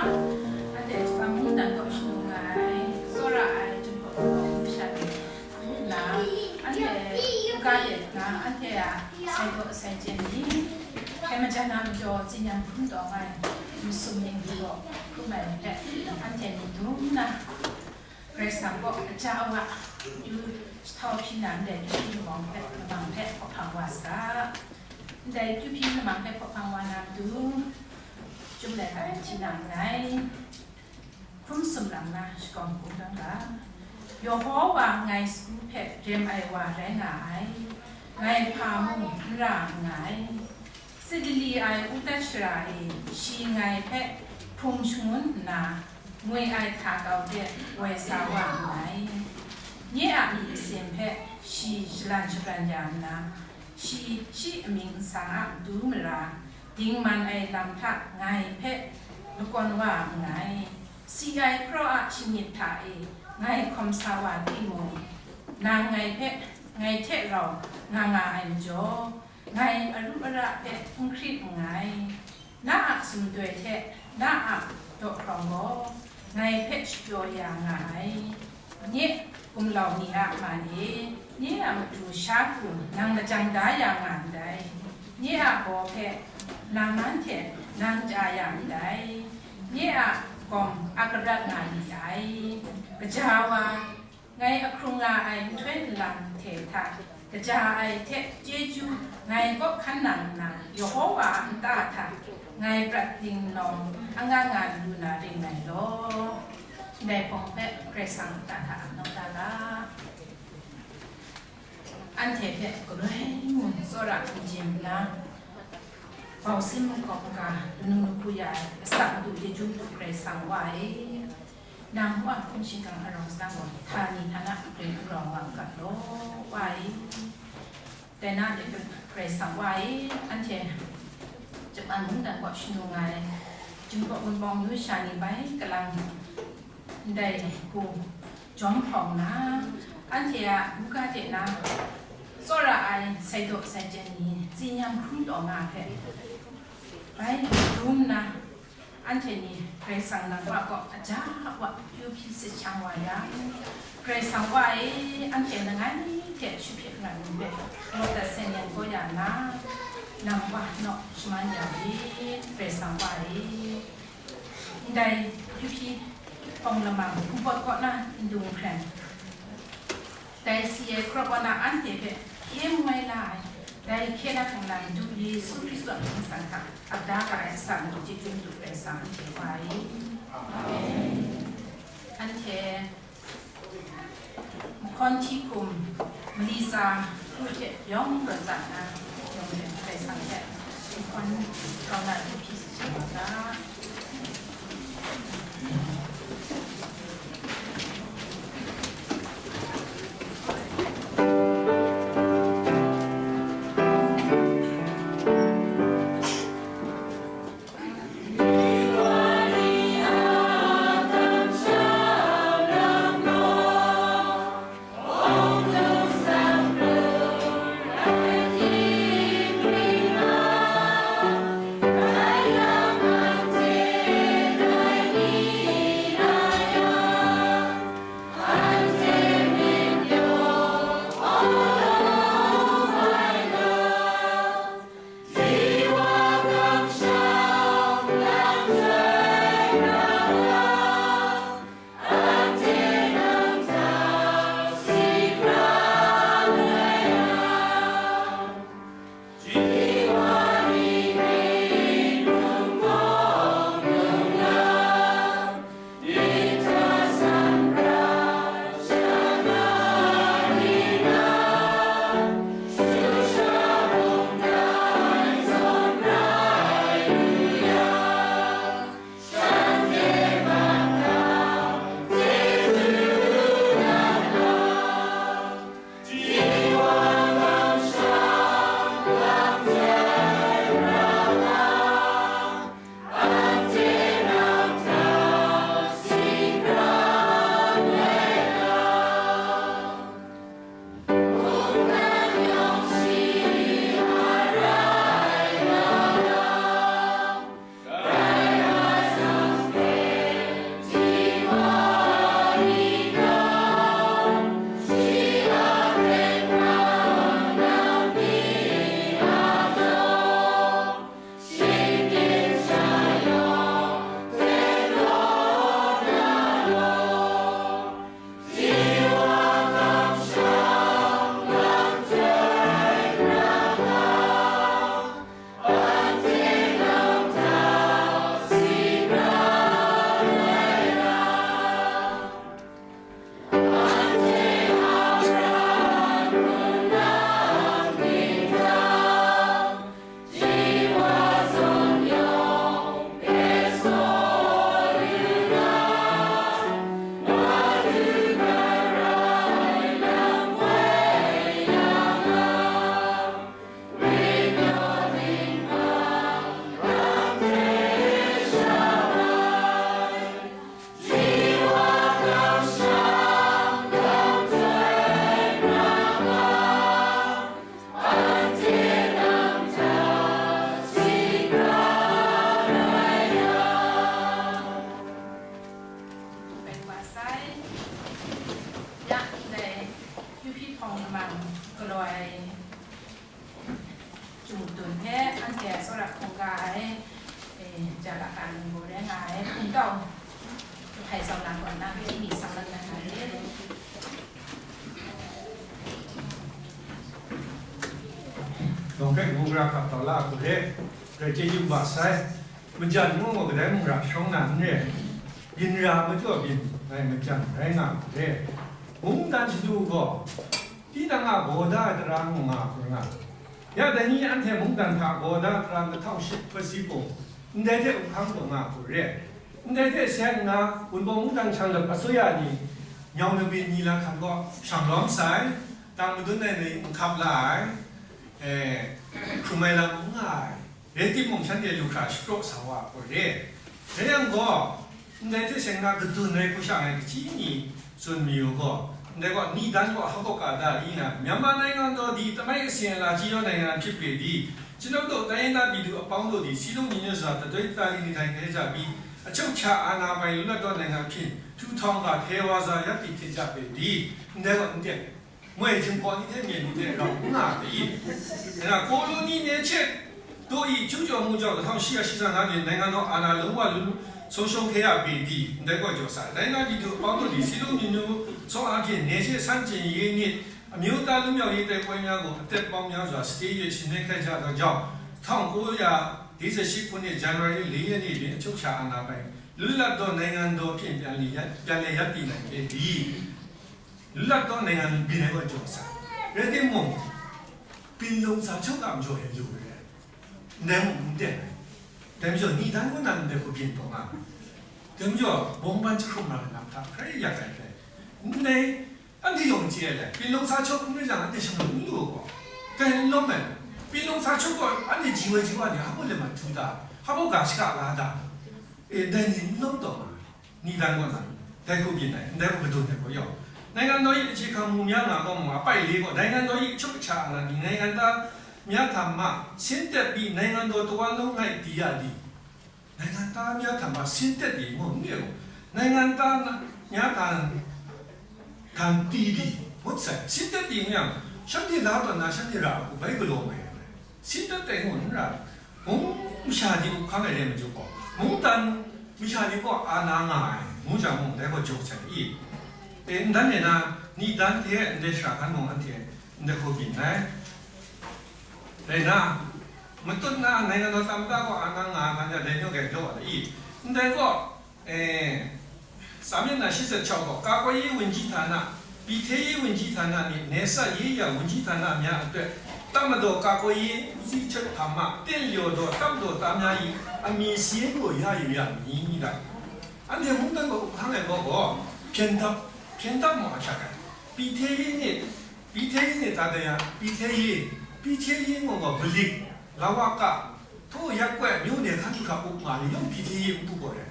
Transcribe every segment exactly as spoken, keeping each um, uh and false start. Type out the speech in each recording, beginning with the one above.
Anhte hpa mungdan kaw shanu nga ai, tsawra ai, Jinghpaw Wunpawng Madu sha ni hkrum nna, anhte hkungga de nna, anhte a sai daw sai chyen ni, hkye majan a majaw tsin-yam hkrum taw nga ai, masum ning ni gaw hkrum ai hpe, anhte ni dum nna, Karai Kasang kaw kaja wa, yu jahtau hpyi na ndai kyu hpyi lamang hpe, lamang hpe hkawhpang wa saga. Ndai kyu hpyi lamang hpe hkawhpang wa na matu, chyum laika hti na nngai. Hkrum sumlang na shakawn kungdang ga. Yehowa ngai sagu hpe rem ai wa rai nga ai, ngai hpa mung n ra nngai. Sat lali ai udat shara e, shi ngai hpe hpung shangun nna, ngwi ai hta kau de woi sa wa nngai. Nye a myit masin hpe shi shalan shabran ya nna, shi shi amying nsang a matu mara dingman ai lam hta ngai hpe lakawn wa nngai. Si ai hkraw a shinggyit hta e ngai hkawm sa wa timung, nang ngai hpe, ngai hte rau nga nga ai majaw, ngai aru ara hpe n hkrit nngai. Na a sumdoi hte na a daw hkrawng gaw ngai hpe shapyaw ya nga ai. Nye gumlau ni a man e, nye a matu sha hku nang lajang da ya nga ndai. Nye a baw hpe laman hte nang chya ya ndai. Nye a gawm a karat nga li ai. Kaja wa, ngai ahkrung nga ai nhtoi nlang hte hta kaja ai hte chyeju ngai kaw hkan nang nna, Yehowa a nta hta ngai prat ding nawng anga nga lu na ring ngai law. Ndai hpawng hpe Karai Kasang nta hta nawng da ga. Anhte hpe galoi mung tsawra n jin nna, bau sin makawp ga, lanu lahku ya ai, asak Madu chyeju Madu Karai Kasang Wa e, nang Wa hkum shingkang arau sa gaw, htani htana maren n rau nga u ga law, Wa e. Dai na de Karai Kasang Wa e, anhte Japan mungdan kaw shanu nga ai, Jinghpaw Wunpawng Madu sha ni bai kalang ndai hku jawm hkawng nna, anhte a buga de na tsawra ai sai daw sai chyen ni tsin-yam hkrum taw nga hpe bai dum nna, anhte ni Karai Kasang nang Wa kaw aja wa yu hpyi sit shang wa yang, Karai Kasang Wa e, anhte langai hte shahpit rai nme hpe madat sen yan kau ya nna, nang Wa naw shaman ya u, Karai Kasang Wa e. Ndai yu hpyi hpawng lamang hpawt kaw na ndung hkren, dai si ai hkrawp wa na anhte hpe hkye ngoi la ai, dai hkye na hkang na Madu Yesu Hkristu a mying hta ap da ga ai asak ni chyeju Madu Karai Kasang anhte Wa e. Amen. Anhte Mahkawn hti hkum, mali tsa, hkru hte yawng rawt tsat na, yawng hte Karai Kasang hte mahkawn grau na hpyi shaja wa ga. Kata lung gaw rai nga ai, hpung tau hpai sau na kaw na, hpyi mi sang lat na nga re. Dawng hpe ngu gara hkap tau la hku re, grai chyeju wa sai. Majan mung gaw kadai mung ra shawng na n re, byin ra majaw byin ngai majan rai nga hku re. Mungdan shadu gaw, tinang a gaw da ai tara mung nga hku nga. Ya dai ni anhte mungdan hta gaw da tara kahtau shit hpawt si pung, ndai hte up hkang taw nga hku re. Ndai hte seng nna, Wunpawng mungdan shanglawt asuya ni, nyau nabin ni la hkan kaw shang lawm sai, tang madun ai ni n hkap la ai, e, hkrum ai lam n nga ai, rai timung, shanhte lu hkra shapraw sa wa hku re. Rai yang gaw, ndai hte seng nna kadun ai hku sha ai kaji ni tsun mayu gaw, ndai gaw, နှစ်တန်း gaw ဟောက်ကားတာ အင်း မြန်မာနိုင်ငံတော်သည် သမိုင်းအစဉ်အလာကြီးသောနိုင်ငံဖြစ်ပေသည်။ ကျွန်ုပ်တို့တိုင်းရင်းသားပြည်သူအပေါင်းတို့သည် စည်းလုံးညီညွတ်စွာ တသွေးတသားတည်းနေထိုင်ခဲ့ကြပြီး အချုပ်အခြာအာဏာပိုင်လွတ်လပ်သောနိုင်ငံအဖြစ် ထူထောင်ကာ ထဲဝါစွာရပ်တည်ခဲ့ကြပေသည်။ အင်း ဒါက အင်း တဲ့ ငွေ့ချင်းပေါ်နေတဲ့မြေလူတဲ့တော့ငါတည်း။ အဲဒါ ကိုလိုနီနယ်ချဲ့တို့၏ကျူးကျော်မှုကြောင့် တစ်ထောင်ရှစ်ရာရှစ်ဆယ့်ငါးနှစ် နိုင်ငံတော်အာဏာလုံးဝဆုံးရှုံးခဲ့ရပေသည်။ ဒါက ကြော်စာ တိုင်းရင်းသားပြည်သူအပေါင်းတို့သည် စည်းလုံးညီညွတ်သောအားဖြင့် နယ်ချဲ့ဆန့်ကျင်ရေးနှင့် အမျိုးသားလွတ်မြောက်ရေးတိုက်ပွဲများကို အသက်ပေါင်းများစွာ စတေး၍ ဆင်နွှဲခဲ့ကြသောကြောင့် ထောင်ကိုးရာလေးဆယ့်ရှစ်ခုနှစ် ဇန်နဝါရီလ လေးရက်နေ့တွင် အချုပ်အခြာအာဏာပိုင်လွတ်လပ်သောနိုင်ငံတော်ဖြင့် ပြန်လည်ရပ်- ပြန်လည်ရပ်တည်နိုင်ခဲ့သည်။ လွတ်လပ်သောနိုင်ငံ ပြည်နယ်ကို ကြော်စာ ရတဲ့မုံ ပင်လုံစာချုပ်က မကျော်ရလို့ပဲ နမ်းမှုန်တဲ့ တမ်းကျော် နေတိုင်းကို နမ်းတဲ့ ကို ပြင်တော့မှာ တမ်းကျော် ဘုံဘတ်တစ်ခုမှ နမ်းထား ခရစ်ယာန်ပဲ နေ အန်တီယုံကြည်လေ ပင်လုံစာချုပ် အမြင့်ကြံ အန်တီရှင်လူကို ကဲ လုံးမယ် ပင်လုံစာချုပ်ကို အန်တီ ကြည်ဝဲ ကြည်ဝဲ နေ ဟောက်လေ မှာ ထူတာ ဟောက်က ရှိကလာတာ အဲ ဒဲ နေ လုံးတော့မှာ နေတိုင်းကို နမ်း ဒဲ ကို ပြင်နိုင် ဒဲ ကို ဘယ်လို လဲ ကို ရောက် နိုင်ငံတော်၏ အခြေခံမူများမှာ ကောင်းမှာ အပိုဒ်လေးပေါ့ နိုင်ငံတော်၏ အချုပ်အခြာအာဏာသည် နိုင်ငံသားများထံမှ ဆင်းသက်ပြီး နိုင်ငံတော်တစ်ဝန်းလုံး၌ တည်ရသည်။ နိုင်ငံသားများထံမှ ဆင်းသက်သည် မဟုတ်ဘူး။ နိုင်ငံသားများထံ ထံတည်သည် မဟုတ်ဘူး။ ဆင်းသက်သည် မဟုတ်ဘူး။ ရှမ်းပြည်လာတော့ နာရှမ်းပြည်လာကို ဘယ်ကလို့ မယ် ဆင်းသက်တယ် မဟုတ်ဘူး။ ဘုံမရှာသည် ခါမယ်တယ် မကြုံပေါ့။ မုန်းတမ်း မရှာသည် ပေါ့ အာဏာငါ မုန်းကြမှုန် လဲ ပေါ့ ကြုံဆိုင် 이. အဲ ဒါနဲ့ နံတန်းထဲ အန်တီ ရှာခန်းမုံ အန်တီ အန်တီ ကို ပြင်နိုင် ဒါန မတွတ်နာ နိုင်ငံတော်သမ္မတ ကို အာဏာငါ ခံကြတဲ့ ညွှန်ကဲ ပြောပါတယ်။ ဒါက အဲ စာမျက်နှာ ရှစ်ဆယ့်ခြောက် ပေါ့ ကာကွယ်ရေးဝန်ကြီးဌာန ပြည်ထဲရေးဝန်ကြီးဌာနနှင့် နယ်စပ်ရေးရာဝန်ကြီးဌာနများအတွက် တပ်မတော်ကာကွယ်ရေးဦးစီးချုပ်ထံမှ သင့်လျော်သော တပ်မတော်သားများ၏ အမည်စာရင်းကို ရယူရမည်။ ဒါ အန်တီ မုန်းတမ်းကို ခါမယ်ပေါ့ ပေါ့ ဖြန့်တပ် ဖြန့်တပ်မှု အချက်အလက် ပြည်ထဲရေးနှင့် ပြည်ထဲရေးနှင့် သာဒံယ ပြည်ထဲရေး ပြည်ထဲရေးကို ဗလီ လဝက ထို့ရပ်ကွက် မြို့နယ် ခန်း သူ ခ ပု မှာ ရုံး ပြည်ထဲရေး ဦး ကို ခေါ်တယ်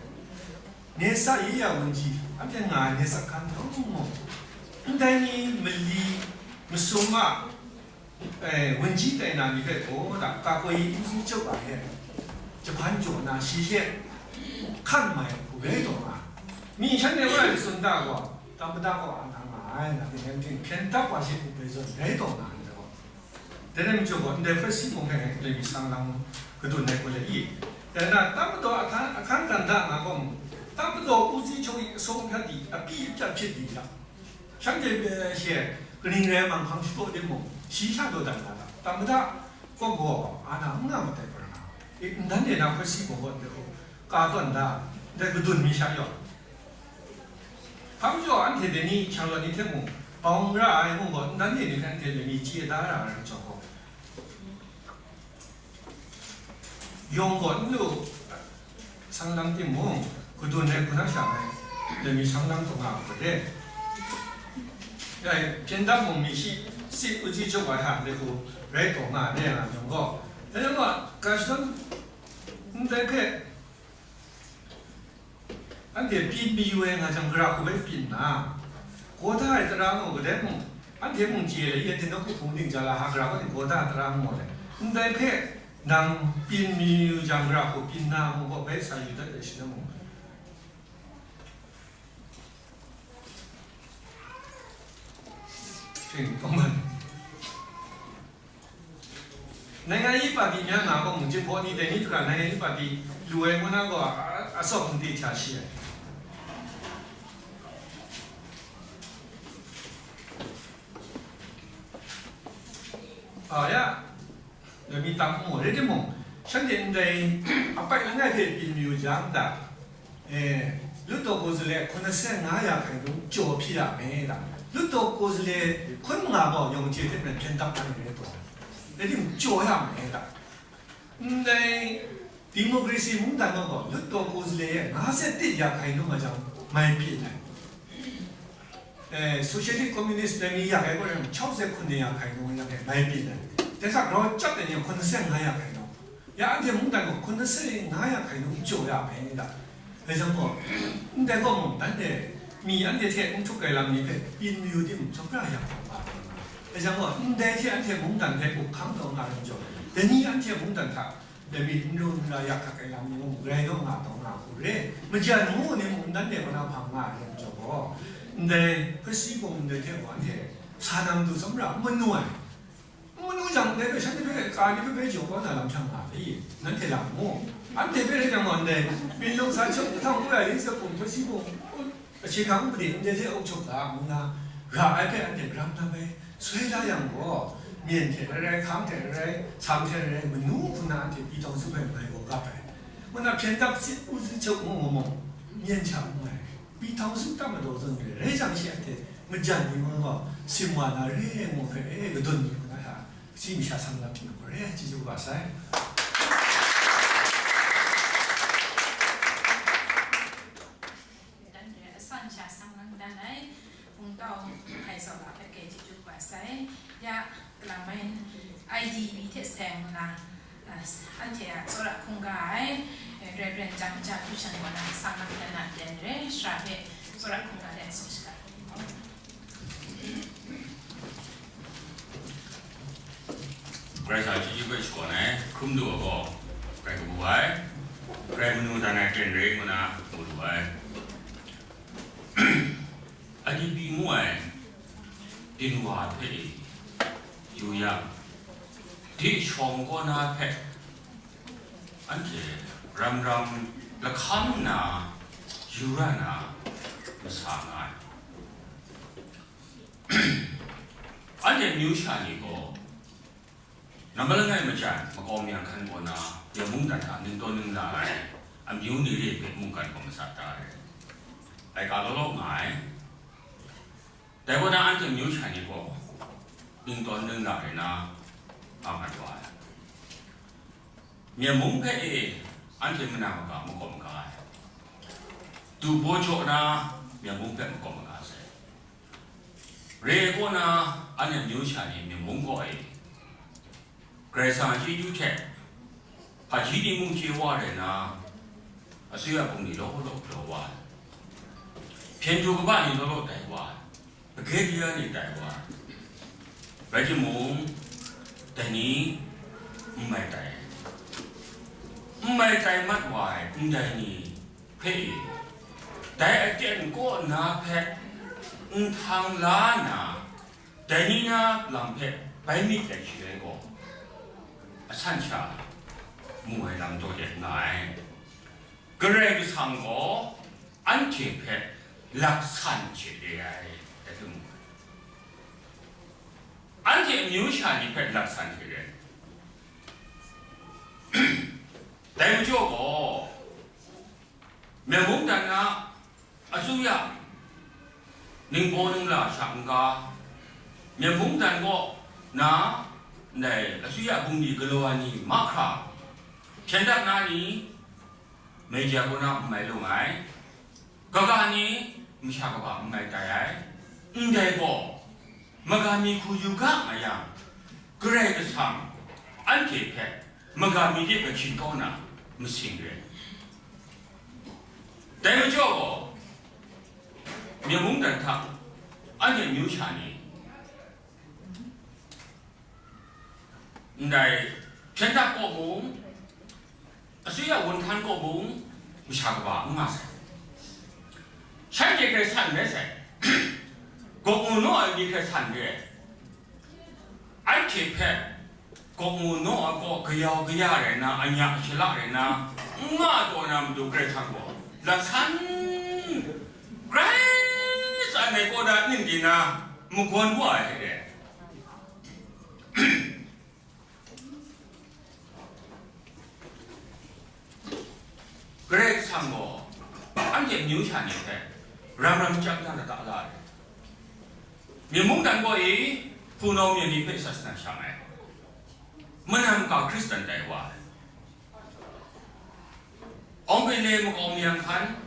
။ နယ်စပ်ရေးရာဝန်ကြီး အပြင်ငါ နယ်စပ်ခန်း ရုံး မုံ တိုင်းရင်း မလီ မစုံမ အဲ ဝန်ကြီးတိုင်တာ နေခဲ့ကို ဒါ ကာကွယ်ရေးဦးစီးချုပ်ပါရဲ့ ဂျပန်ကျော်နာ ရှည်ရဲ့ ခန့်မှန် ကို ရဲတော်မှာ မိရှမ်းနယ်ဝဲ စွန်တာ ကို သမ္မတ ကို အာဏာငါ ဒါ တင်တင် ဖြန့်တပ်ပါရှိ ကို ပဲ စွန် ရဲတော်မှာ တော့ တဲတဲ့ မကြိုက်ဘူး။ အန်တီ ဖွဲ့စည်းပုံ ဖက် လည်း မီးစမ်းလမ်း ကဒုံး နိုင်ကို လည်း 이. ဒါန တပ်မတော် အခန်း အခန်းကဏ္ဍ မှာ ပေါ့ တပ်မတော် ဦးစီးချုပ် ၏ အဆုံးအဖြတ်သည် အပြီးအပြတ် ဖြစ်သည် လား။ ရှမ်းပြည် ရှယ် ကရင် ရဲ မှန် ဖမ်း ရှိ ဖို့ အတင်း မို့ ရှင်းရှင်း ပြောတတ်တာ လား။ သမ္မတ ကို ကို အာဏာ မငါ မတက် ပါ လား။ အဲ ဒါနဲ့ န ဖွဲ့စည်းပုံ ကို ကာတွန်းတာ ဒါ ကဒုံး မီးစမ်း ရော ဖမ်း ကျော် အန်တီ တနည်း ချောင်း လို့ နေ ထက် မို့ ပေါင်း ရ အိုင် မို့ ပေါ့ ဒါနဲ့ နေ အန်တီ လည်း မီး ကြည့် တာ ရ ရ ကြောင့် ပေါ့ ရုံး ပေါ့ လို့ ဆန်းလမ်း တင် မို့ ကဒုံး နဲ့ ခုန ရှာ မယ် လည်း မီး ဆန်းလမ်း တော့ ငါ ကို တဲ့ အဲ ဖြန့်တပ်မှု မရှိ စစ်ဦးစီးချုပ် ပါ ဟာ လည်း ကို ရဲ တော့ ငါ တဲ့ ဟာ ကြောင့် ပေါ့ ဒါကြောင့် မို့ ကရှ်တွန်း တဲ့ ဖက် အန်တီ ပြင်ပြီးဝဲ ငါ ကြောင့် ကြႃႇ ကို ပဲ ပြင် နာ ကို ဒါ တရႃႇ မို့ ကဒဲ မို့ အန်တီ မုံ ကြည့် လေ ယတင်တော့ ကို ဖုန်းတင် ကြ လာ ဟာ ကြႃႇ ကို တင် ကို ဒါ တရႃႇ မို့ လေ အန်တီ ဖက် နမ် ပြင်ပြီး ကြောင့် ကြႃႇ ကို ပြင် နာ မို့ ပေါ့ ပဲ စာယူတတ်တယ် ရှင် မို့ ရှင် တော့ မန် နိုင်ငံရေးပါတီများမှာကောင်းမှု ကျင့်ဖော်နေတယ် နည်းတူရာနိုင်ငံရေးပါတီ လူဝဲမွန်းနားက အစောင့်မှုတေချာရှိတယ်။ အာရ လမီတမ်မော်ရတဲ့မော် ရှမ်းပြည်နယ်အပိုင်အငယ်ဖြစ်ပြီးမျိုးကြောင့်ဒါ အဲလွတ်တော်ကိုယ်စားလှယ်85ရာခိုင်နှုန်းကျော်ဖြစ်ရမယ်ဒါလွတ်တော်ကိုယ်စားလှယ်ခွန်းငါပေါ့ယုံကြည်တဲ့ပြန်တပ်ထားနေတဲ့တော့အဲ့ဒီကြော်ရမယ်ဒါ ဒီမိုကရေစီမူတန်တော့လွတ်တော်ကိုယ်စားလှယ်ရဲ့51ရာခိုင်နှုန်းမှာကြောင့်မိုင်ပြည့်တယ်အဲ socialist communist လည်းနေရာခိုင်နှုန်း69ရာခိုင်နှုန်းလည်းမိုင်ပြည့်တယ်တခြားတော့ချက်တယ်85ရာခိုင်နှုန်း ရအန်တီမုန်တိုင်းကို85ရာခိုင်နှုန်းကျော်ရမယ်တဲ့။ဒါကြောင့်မို့အန်တီကမုန်တိုင်းနဲ့မီအန်တီထဲအုံထုတ်ကြလာမည်ပဲပြည်မျိုးတွေမစောရရပါဘူး။ဒါကြောင့်မို့အန်တီထဲအန်တီမုန်တိုင်းတဲ့ကိုခံတော့ငါတို့ကြော်တယ်။ဒီနေ့အန်တီမုန်တိုင်းကဒမီနုရာရခက်ကြလာမည်မုန်ကြိုင်တော့ငါတော့ငါကိုရဲမကြံမို့နေမုန်တိုင်းနဲ့ဘနာဖန်ငါရုံကြော်ပေါ့။အန်တီဖစီပုံတဲ့ထဲကိုအန်တီစာနံသူစံရမနွယ် မနုၤကြောင့်လဲလို့ရှမ်းပြည်ကကားဒီပဲပဲကျော်ပေါ်လာလောက်ချမ်းပါလေနန်းထေလာမို့အန်တေပဲတဲ့ကြောင့်တော့လဲပင်လုံစာချုပ်1949ခုနှစ်အခြေခံဥပဒေနဲ့တဲ့အုပ်ချုပ်တာမူနာရာအဲ့တဲ့အန်တေ ground ပဲဆွဲထားရမှာပေါ့မြင့်ထဲရဲခမ်းထဲရဲဆမ်းထဲရဲမနုၤခုနအန်တေပြည်ထောင်စုပဲမိုင်ကိုကပ်ပဲခုနပြန်တပ်စစ်ဦးစီးချုပ်မို့မို့မြင့်ချမို့ပြည်ထောင်စုတပ်မတော်ဆိုနေရဲကြောင့်ရှိအန်တေမကြံဘူးတော့စင်ဝါနာရဲမို့ဖဲအဲကဒုံကနာဟာ စီမီရှာဆမ်လမ်တီကိုရဲချီချူပါဆိုင်တန်တဲ့အဆန်ရှာဆမ်လမ်တန်နိုင်ဘုံတော့ခိုင်စော်လာဖက်ကဲချီချူပါဆိုင်ရကလမ်မိုင်း IDP ထက်ဆိုင်မလားအန်တီအစောရခုံကအိုင်ရဲရဲကြမ်းကြမ်းသူရှင်ကလာဆမ်လမ်တန်နိုင်တဲ့ရဲရှာဖက်စောရခုံကတဲ့ဆိုစကား Karai sa chyi chyi hpe shaga ai, hkrum du ai gaw, Karai kabu ai, Karai manu dan ai ten re ngu na mu lu ai. Adibi ngu ai, dinwa hpe e, yu yang, di shawng kaw na hpe, anhte ram ram lahkam nna yu ra na masa nga ai. Anhte amyu sha ni gaw, nambat langai majan makau mya hkan kaw na, ya mungdan hta ning tawn ning la ai, amyu ni re hpe mungkan gaw masat da ai, laika law law nga ai. Dai kaw na, anhte amyu sha ni gaw, ning tawn ning la re na, nga mat wa ai. Myen mung hpe e, anhte mana maga makawp maga ai. Du baw jaw na, myen mung hpe makawp maga sai. Re ai kaw na, anhte amyu sha ni myen mung kaw e, Karai Kasang a chyeju hte, hpaji ni mung chye wa rai na, asuya bung ni law law galaw wa ai. Hpyen du kaba ni law law tai wa ai. Again ya ni tai wa ai. Rai timung, dai ni n mai tai. N mai tai mat wa ai ndai ni hpe e, dai aten kaw na hpe nhtang la na, dai ni na lam hpe bai myit ai shi rai gaw, asan sha mu ai lam taw de nga ai. Karai Kasang gaw anhte hpe laksan hte re ai, dai hpe mu ai. Anhte amyu sha ni hpe laksan hte re ai. Dai majaw gaw, Myen mungdan na asuya ningbaw ningla sha n-ga, myen mungdan kaw na ndai asuya bungli galaw ai ni mahkra, hpyen dap na ni, media kaw na n mai lung ai, kaga ni masha kaba n mai tai ai, ndai gaw, magam mi hku yu ga nga yang, Karai Kasang anhte hpe magam mi de gahkyin kau na masing re ai. Dai majaw gaw, myen mungdan hta anhte amyu sha ni, ndai hpyen dap kaw mung, asuya wun hkan kaw mung, masha kaba n nga sai. Shanhte hkrai san rai sai. Gawk mu naw ai ni hkrai san re ai. Anhte hpe Gaw mu naw a kaw kayau kaya rai na, anya shala rai na, n nga taw na matu Karai Kasang gaw, lasan grai tsan ai kaw da ning di na, magawn wa ai hte re. Karai Kasang gaw, anhte amyu sha ni hpe, ram ram chyap na lata la ai. Myen mungdan gaw e, hpunau myen ni hpe sasana shang ai. Manam ka Hkristan tai wa ai. Awng Bele makau myan hkan,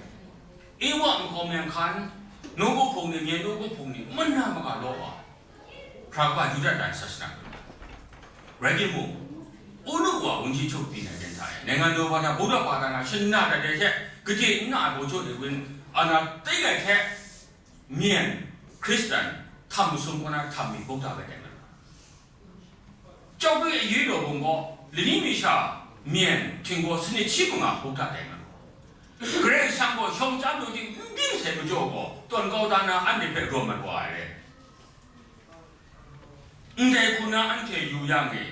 Ewa makau myan hkan, nawku hpung ni, myen nawku hpung ni, mana maka law wa, hpra kaba Yuda dan sasana hkun rai timung, Unu wa wunji chup byin ai ten hta e, နိုင်ငံတော်ဘာသာ ဗုဒ္ဓဘာသာ na shana dat ai hte, gade n na ai baw jaw de wun, ana ting ai hte, myen, Hkristan, htam masum kaw na htam mi, ဗုဒ္ဓ bai tai mat ai. ကျောက်တွင်းအရေးတော်ပုံက လနီမီရှါ မျံ ထင်ကော စနစ်ချီးမွမ်း ဗုဒ္ဓတိုင်မလို့ Karai Kasang gaw shawng chyam daw ting n byin sai majaw gaw, tawn kau da na anhte hpe rawt mat wa ai. Ndai hku na anhte yu yang e,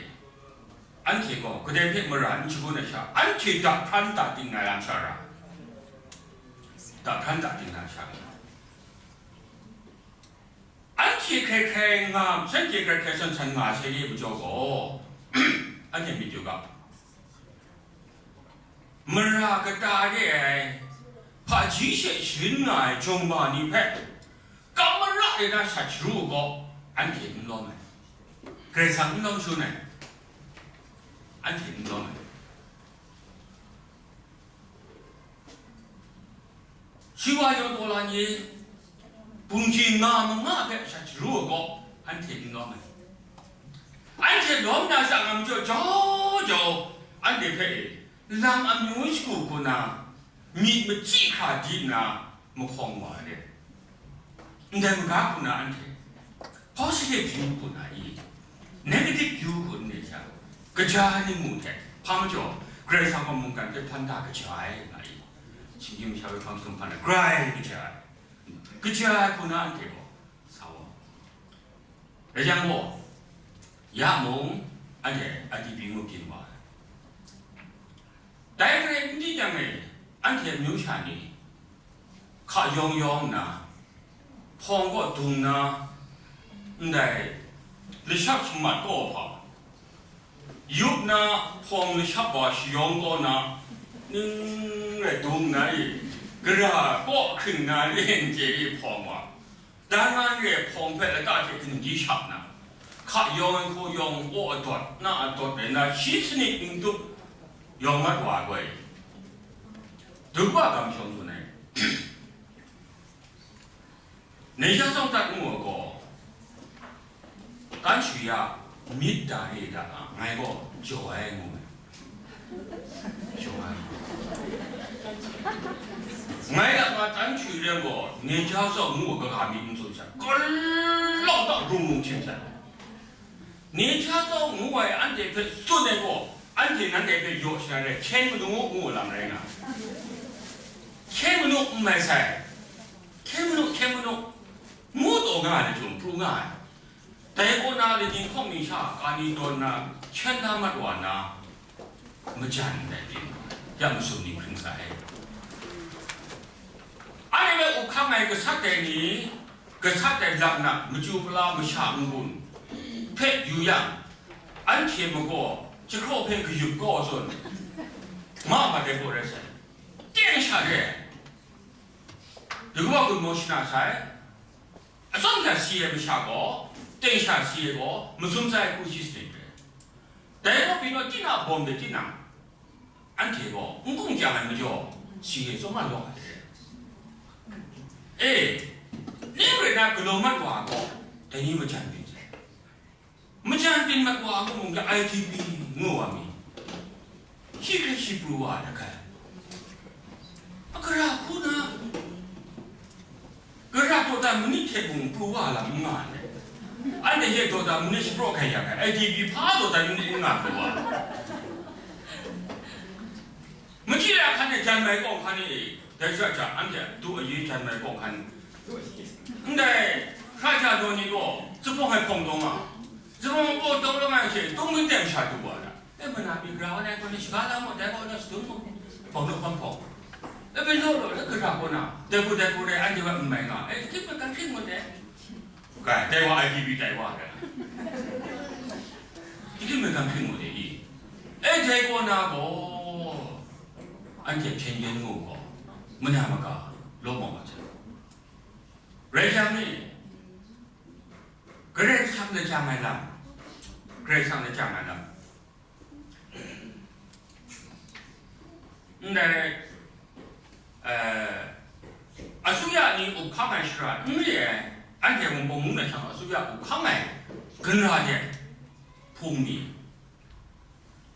anhte gaw kadai hpe mara n shagun ai sha, anhte daphran da ting na yang sha ra, daphran da ting na sha ra. Anhte hkrai hkrai nga, shanhte hkrai hkrai san san nga sai re majaw gaw, anhte myit yu ga. Mara kata re ai, hpaji she sharin nga ai jawng ma ni hpe, kam mara re na shat sharu u gaw, anhte n lawm ai. Karai Kasang n lawm shangun ai. Anhte n lawm ai. Shi wa yawng taw la ni, bungji nga ma nga hpe shat sharu ai gaw, anhte n lawm ai. Anhte lawm na tsang a majaw jau jau, anhte hpe e, lam amyu shagu hku na, myit machyi hkra di nna, mahkawng wa ai. Ndai maga hku na anhte positive view hku na i, negative view hku n re sha, kaja ai ni mu hte, hpa majaw, Karai Kasang gaw mungkan hpe hpan da kaja ai nga i, shinggyim masha hpe hpang sum hpan ai, grai kaja ai, kaja ai hku na anhte gaw sa wa. Rai yang gaw, ya mung, anhte I D P ngu byin wa ai. Dai hpe n di yang e, anhte amyu sha ni, hka yawng yawng nna, hpawng kaw dung nna, ndai lashak shamat kaw hpa, yup na hpawng lashak wa shayawng kaw na, ning rai dung na i, gara kaw hkring na len chye i hpawng wa, dan man re hpawng hpe lata hte gindi shap na, hka yawng ai hku yawng, aw adawt, na adawt rai nna, shi sanit ning tup yawng mat wa ai gaw e. Dum wa gam shawng tsun ai. နယ်ခြားစောင့်တပ် ngu ai gaw, တန်းရွှေက မေတ္တာရဲ့ ဒါက ငါ့ကို ကျော်ဝဲ ngu ai. Shawng ai. Ngai a ma tan chui ren gaw, နယ်ခြားစောင့် ngu ai kaga myit n tsun sha, kalawng ta rung rung htim sha. နယ်ခြားစောင့် ngu ai anhte hpe tsun ai gaw, anhte nanhte hpe yaw sha rai, hkyen manu ngu ai lam rai nga ai. Hkyen manu n mai sai. Hkyen manu, hkyen manu, ngu taw nga ai, jung pru nga ai. Dai kaw na, lani hkawng mi sha, ka ni tawn na, hkyen na mat wa na, majan ndai byin, ya masum ni hpring sa ai. Anhte hpe up hkang ai gasat dai ni, gasat dai laknak, machyu pala masha n-gun hpe yu yang, anhte magaw jahkraw hpe kayup kaw tsun, ma mat ai gaw rai sai, teng sha re ai. Dai gaw, gun maw shana sai, atsawm sha si ai masha gaw, teng sha si ai gaw, masum sai hku shi sanit re. Dai gaw, byin naw, tinang bawm de tinang, anhte gaw n kung kyang ai majaw, si ai tsawm nga lawk ai re. E, ning rai na, galaw mat wa ai gaw, dai ni majan byin sai. Majan byin mat wa ai mung hta I D P ngu wa mi, shi hkrai shi pru wa ai hta kai. A, gara hku na, gara dawdan manit hte mung pru wa lam n nga ai. Anhte hte dawdan manit shapraw hkai ya hkai, I D P hpa dawdan manit n nga pru wa. Machyi ai hkan e jan mai kaw hkan e, dai sha hta anhte a du aye jan mai kaw hkan. Ndai hkra ja daw ni gaw, tsapawng ai hpawng dawng a, Zumung paw taw la nga she, tung mi teng sha du wa da. E, mana mi gra wa nai kaw ni shaga la mu, dai kaw na shadum mu. Bawng nu hpawng hpawng. E, bai law law, e, gara kaw na, dai ku dai ku rai, anhte wa n mai nga. E, hkyit mat kan hkyit ngut de. Kai, dai wa I P P dai wa rai. Hkyit mat kan hkyit ngut de i. E, dai kaw na gaw, anhte hpyen yen mu gaw, mana maga, law mau wa hte. Rai jang ni, Karai Kasang lajang ai lam, Karai Kasang lajang ai lam. Ndai, eh, asuya ni up hkang ai shara n re ai, anhte Wunpawng mung na hkyang asuya up hkang ai ginra de hpung mi,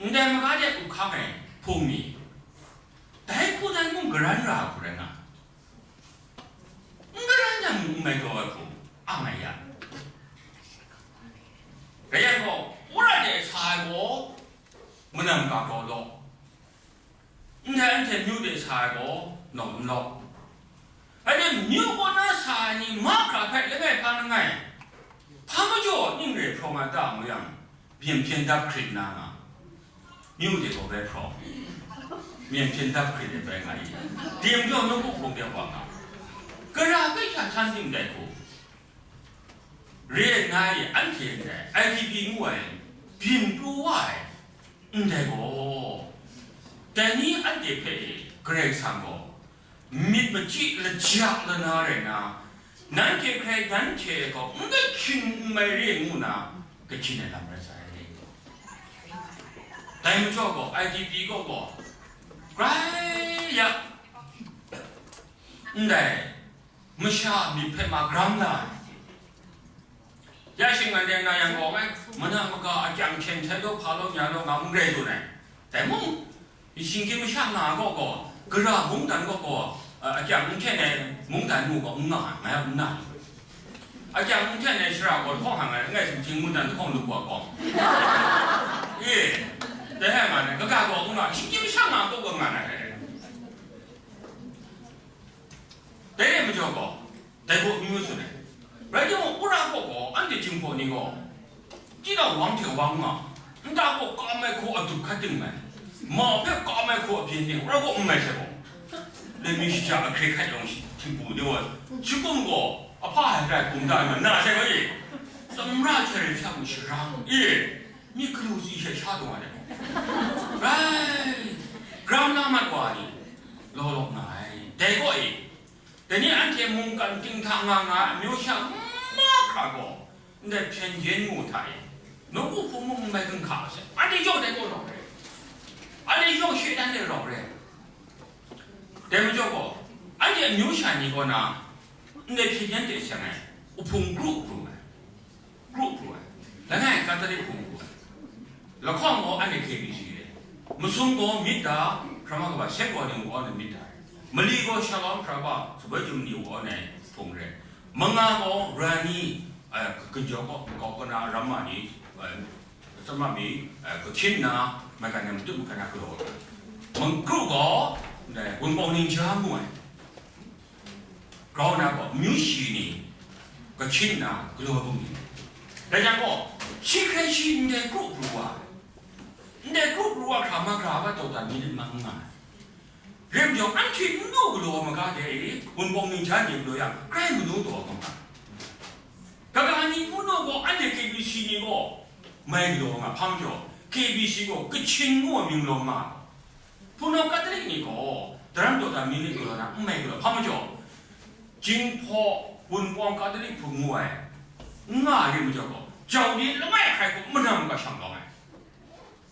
ndai maga de up hkang ai hpung mi, dai hku dan mung garan ra hku rai nga. N garan yang mung n mai taw ai hku, ang ai ya. Rai yang gaw, wora de sa ai gaw, manam ga gaw law. Ndai anhte myu de sa ai gaw, nawk n law. Anhte myu kaw na sa ai ni mahkra hpe langai hpa langai, hpa majaw ning re hprawng ai ta mu yang, byin hpyen dap hkrit na nga, myu de gaw bai hprawng, byin hpyen dap hkrit de bai nga i, dim jaw nawku hpung de wa nga, gara hpe sha htan tim dai hku, re ai na i anhte ndai I T B ngu ai byin pru wa ai ndai gaw, dai ni anhte hpe Karai Kasang gaw, myit machyi laja lana rai na, nanhte hkrai nanhte gaw n kahkyin n mai re ngu na, kahkyin ai lam rai sai. Dai majaw gaw, I T B kaw gaw, grai ya, ndai masha myit hpe ma gram la ai. Ya shing anhte na yang gaw, mana maga akyang hten htai law, hpa law, nya law, nga n rai zawn ai. Dai mung, shinggyim masha nga gaw gaw, gara mungdan gaw gaw, a, akyang n hten ai mungdan mu gaw n nga ai, nga n na. Akyang n hten ai shara gaw lahkawng hang ai, langai sumhkying mungdan lahkawng lu gaw gaw. E, dai hai nga ai, kaga gaw n nga, shinggyim masha nga gaw gaw nga na ai. Dai rai majaw gaw, dai gaw amyu tsun ai. Rai timung, wora kaw gaw, anhte Jinghpaw ni gaw, tinang wang hte wang nga, nta gaw kam ai hku adup hkat ting mai, ma hpe kam ai hku abyin ting, wora kaw n mai sai gaw, laimyi shaja ahkre hkat yawng shi, htingbu de wa, shi kum gaw, ahpa ai hkrai kum da ai ma, na sai gaw e, tsamra hkrai hta mung sharang e, myit galu tsi hte sha dung ai dai gaw, rai, gram na mat wa ni, law law nga ai. Dai gaw e, Dai ni anhte mungkan ting hta nga nga ai amyu sha mahkra gaw, ndai hpyen yen mu hta e, nawku hpung mung n bai gun hka masha, anhte yawng dai gaw rawng re, anhte yawng shaitan dai rawng re. Dai majaw gaw, anhte amyu sha ni kaw na, ndai hpyen yen de shang ai, uhpung kru kru ai. Group pru ai, langai Catholic hpung pru ai, lahkawng gaw anhte K B C re, masum gaw myit da, hkrama kaba sek wa ning gaw anhte myit da ai, mali gaw Shalom hkraba, shaboi chyum ni gaw anhte hpung re, manga gaw Rani, eh, Ganjaw gaw, gaw kana ramma ni, eh, sama mi, eh, kahkyin na, maigan na matut magan na galaw ai, mangkru gaw, eh, Wunpawng Ningja mu ai. Grau na gaw, amyu shi ni, kahkyin na, galaw bung ni. Dai jang gaw, shi hkrai shi ndai kru pru wa, ndai kru pru wa hkra mahkra wa taw dan mi nit mang nga ai. Rim jawng, anhte n du galaw maga dai, Wunpawng Ningja ni galaw yang, hkrai manu taw nga ai. Kaga ni n du gaw, anhte K B C ni gaw, mai galaw nga, hpa majaw, K B C gaw, Kachin ngu ai mying lawm nga ai. Hpunau Katolik ni gaw, daram dawdan mi nit galaw na n mai galaw, hpa majaw, Jinghpaw Wunpawng Katolik hpung ngu ai, n nga ai rim majaw gaw, jau ni langai hkrai hku manam ga shang lawm ai.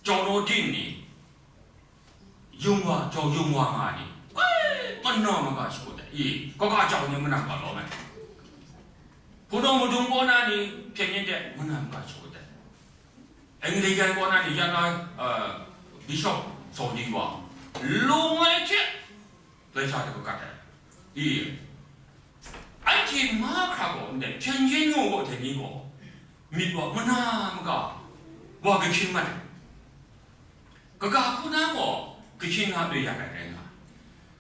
Jau naw din ni, yung wa, jau yung wa nga ni, kai, manam ga shakut ai, i, kaga jau ni manam ga lawm ai. Hpunau madung kaw na ni, hpyen yin de, manam ga shakut ai. Anglican kaw na ni yan na, uh, Bishop Saw Li wa, lung ai hte, lai sha de kakat ai. I, anhte mahkra gaw ndai hpyen yen ngu gaw hte ni gaw, myit wa mana maga, wa kahkyin mat ai. Kaga hku na gaw, kahkyin na loi ya ai rai nga.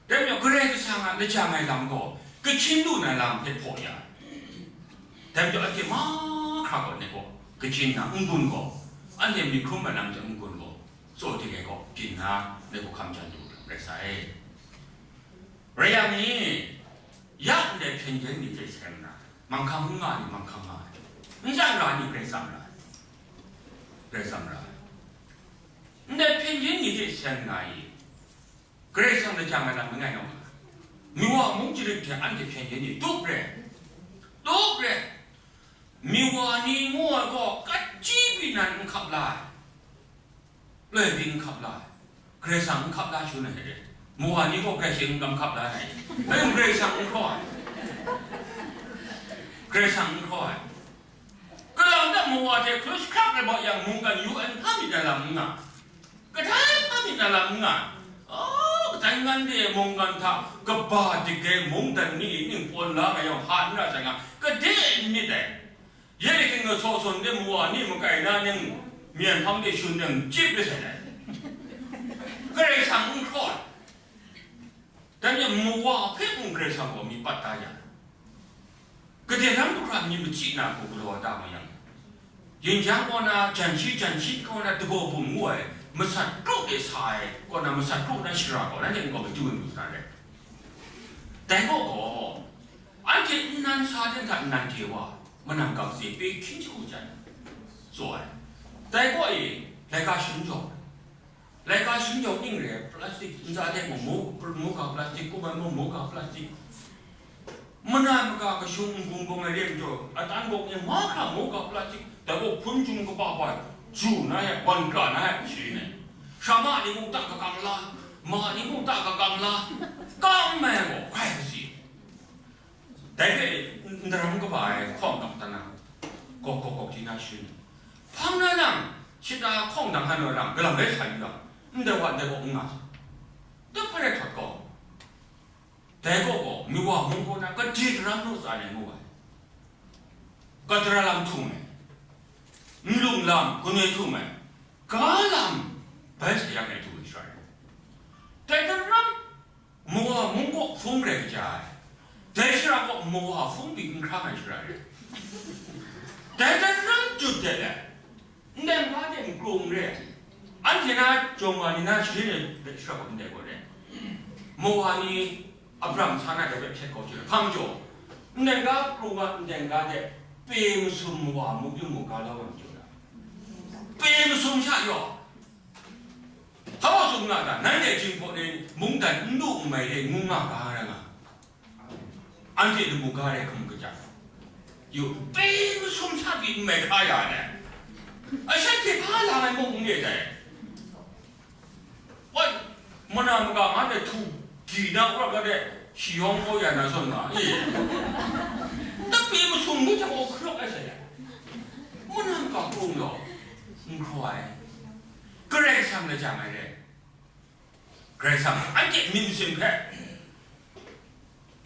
Dai majaw, Karai Kasang a lajang ai lam gaw, kahkyin lu na lam hpe hpaw ya ai. Dai majaw, anhte mahkra gaw, ndai gaw, Shachin na n-gun gaw, anhte myit hkrum mat na matu n-gun gaw, tsaw ding ai kaw byin na, ndai hku hkam jan lu ai rai sa ai. Rai yang ni, ya ndai hpyen yen ni hte seng na, manghkang n nga ni manghkang nga ai, n tsawra ni Karai Kasang ra ai, Karai Kasang ra ai. Ndai hpyen yen ni hte seng na i, Karai Kasang lajang ai lam langai nau nga, Miwa mung jarit hte anhte hpyen yen ni tup re, tup re, Miwa ni ngu ai gaw kachyi pyi nan n hkap la ai, loi pyi n hkap la ai, Karai Kasang n hkap la shangun ai re. Miwa ni gaw Karai Kasang n hkap la ai, ayu Karai Kasang n hkraw ai, Karai Kasang n hkraw ai. Kalang ta Miwa hte hkru jahkrak rai baw yang mungkan U N hpa myit na lam n nga, kadai hpa myit na lam n nga. Oh, kadai ngan de mungkan hta kaba dage mungdan ni ning pawn la nga yang hpa n ra sai nga, kade n myit dai. Yet king ga saw sawn de Miwa ni makai na ning, myen hpang de shun nang chyip de sai dai. Karai Kasang n hkraw ai. Dan yang Miwa hpe mung Karai Kasang gaw myit pat da ya. Gade lam du hkra myit machyi na hku galaw da ma yang, yin jang kaw na, jan shi jan shi kaw na, dagaw bum ngu ai, masat kru de sa ai kaw na, masat kru na shara gaw, nanhte n-gaw machyu lu sa ai. Dai gaw gaw, anhte nnan sa ten hta nnan hte wa, manam gam se pe hkyin jahku jan, tsaw ai. Dai gaw e, laika shangun jaw, laika shangun jaw ning re, plastik ntsa de mung mu, mu ga plastik, kum ai mung mu ga plastik. Mana maka kashung n-gung bawng ai re majaw, atan bawng e mahkra mu ga plastik, dai gaw hpun jum kaba ba, ju na ya, wan kra na ya, shi ne. Sha ma ni mung ta kakang la, ma ni mung ta kakang la, kang mai gaw, hkrai kasi. Dai hpe n-, ndaram kaba ai hkawng kap dan na, gawk gawk gawk ji na shin. Hpang na lang, shata hkawng dang hkan wa lang, galam rai sa yu yang, ndai wa ndai gaw n nga sa. Dai hpe rai htawt gaw, dai gaw gaw, Miwa mung kaw na, kade daram naw tsa ai ngu ai. Kadara lam htum ai, nlung lam, gun e htum ai, ga lam, bai sa yang e htum ai shara rai. Dai daram, Miwa mung kaw hpung rai kaja ai, dai shara kaw Miwa hpung pyi n hkrang ai shara rai. Dai daram jut dat ai, ndai ga de makrung re ai, anhte na jawng wa ni na sharin ai shara kaw ndai gaw re. Miwa ni Abraham sa na dai hpe hpyet kau chyu ai, hpa majaw, ndai ga hkrung a ndai ga de pe masum Miwa mu yu mu ga lau ai majaw ra, pe masum sha yaw. Hpa wa tsun nga ta, nanhte Jinghpaw ni mungdan n lu n mai re ngu nga ga rai nga, anhte lamu ga re hkrum kaja, yu, pe masum sha pyi n mai hkra ya ai, a shanhte hpa lang ai mung n re dai. Wai, mana maka nga de htu di na, wora ga de shayawng kau ya na zawn nga, e, na pe masum ngu jang, o, hkrak ai sa ya, mana maka hkrung law, n hkraw ai. Karai Kasang lajang ai re. Karai Kasang, anhte myit masin hpe,